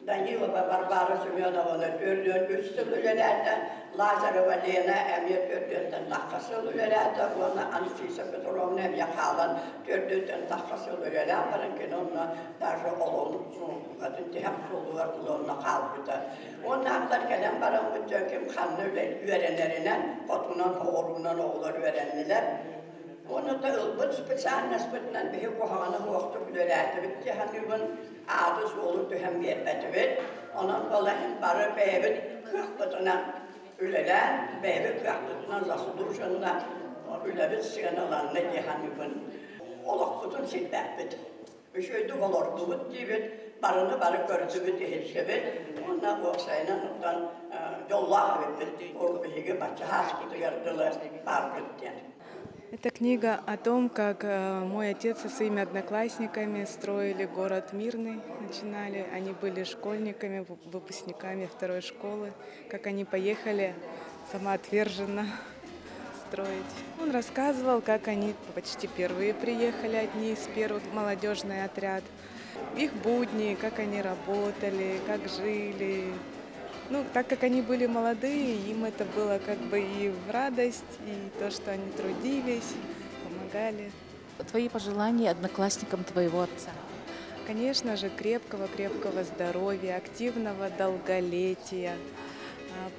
Данилова Варвара Семеновна 43 сыл үлэлээтэ, Лазарева Лена эмиэ 4-тэн тахса сыл үлэлээтэ уонна Анфиса Петровна эмиэ хаалан 4-тэн тахса сыл үлэлээн баран кини онно даже олоҕун тиһэх суолугар онно хаалбыта. Уонна ардар кэлэн бараммыт дьон ким ханна үөрэнэринэн, хотунан, оҕуруунан оҕолор үөрэннилэр. Уонна да ылбыт специальностпытынан биһи куһаҕаны суохтук үлэлээтибит дии саныыбын, ааты-суолу түһэн биэрбэтибит. Онон ол иһин бары бэйэбит кыахпытынан үлэлээн, бэйэбит кыахпытынан заслуженно үлэбит сыаналанна дии саныыбын. Олохпутун сирбэппит. Үчүгэйдик олордубут диибит, барыны бары көрдүбүт, иһиттибит. Уонна уопсайынан оттон дьоллоох эбиппит. Ол биһиги бачча ааспытыгар дылы баарбыт диэн. Это книга о том, как мой отец со своими одноклассниками строили город Мирный, начинали. Они были школьниками, выпускниками второй школы, как они поехали самоотверженно строить. Он рассказывал, как они почти первые приехали, одни из первых, молодежный отряд. Их будни, как они работали, как жили. Ну, так как они были молодые, им это было как бы и в радость, и то, что они трудились, помогали. Твои пожелания одноклассникам твоего отца? Конечно же, крепкого-крепкого здоровья, активного долголетия.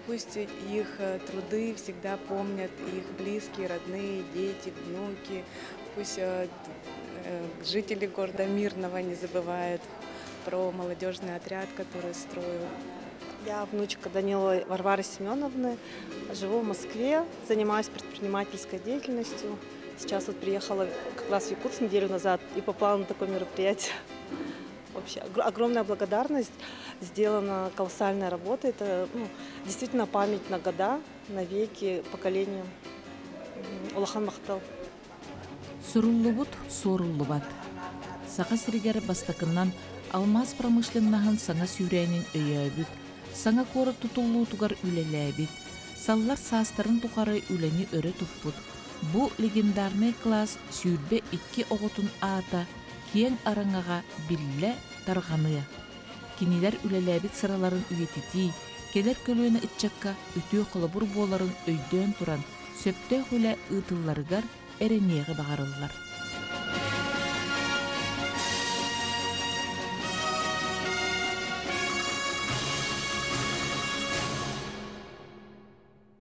Пусть их труды всегда помнят их близкие, родные, дети, внуки. Пусть жители города Мирного не забывают про молодежный отряд, который строил. Я внучка Даниловой Варвары Семеновны, живу в Москве, занимаюсь предпринимательской деятельностью. Сейчас вот приехала как раз в Якутск неделю назад и попала на такое мероприятие. Вообще огромная благодарность, сделана колоссальная работа. Это действительно память на года, на веки, поколениям. Улахан махтал. Суруллубут суоруллубат. Саха сиригэр бастакынан алмаас промышленноһын саҥа сүүрээнин өйөөбүт, саҥа куорат тутуллуутугар үлэлээбит, саллар саастарын тухары үлэни өрө туппут. Бу легендарный класс 22 оҕотун аата киэҥ араҥаҕа биллэ тарҕаныа. Кинилэр үлэлээбит сыраларын үйэтитии, кэлэр көлүөнэ ыччакка үтүө холобур буоларын өйдөөн туран, сөптөөх үлэ ыытылларыгар эрэниэҕи баҕарыллар.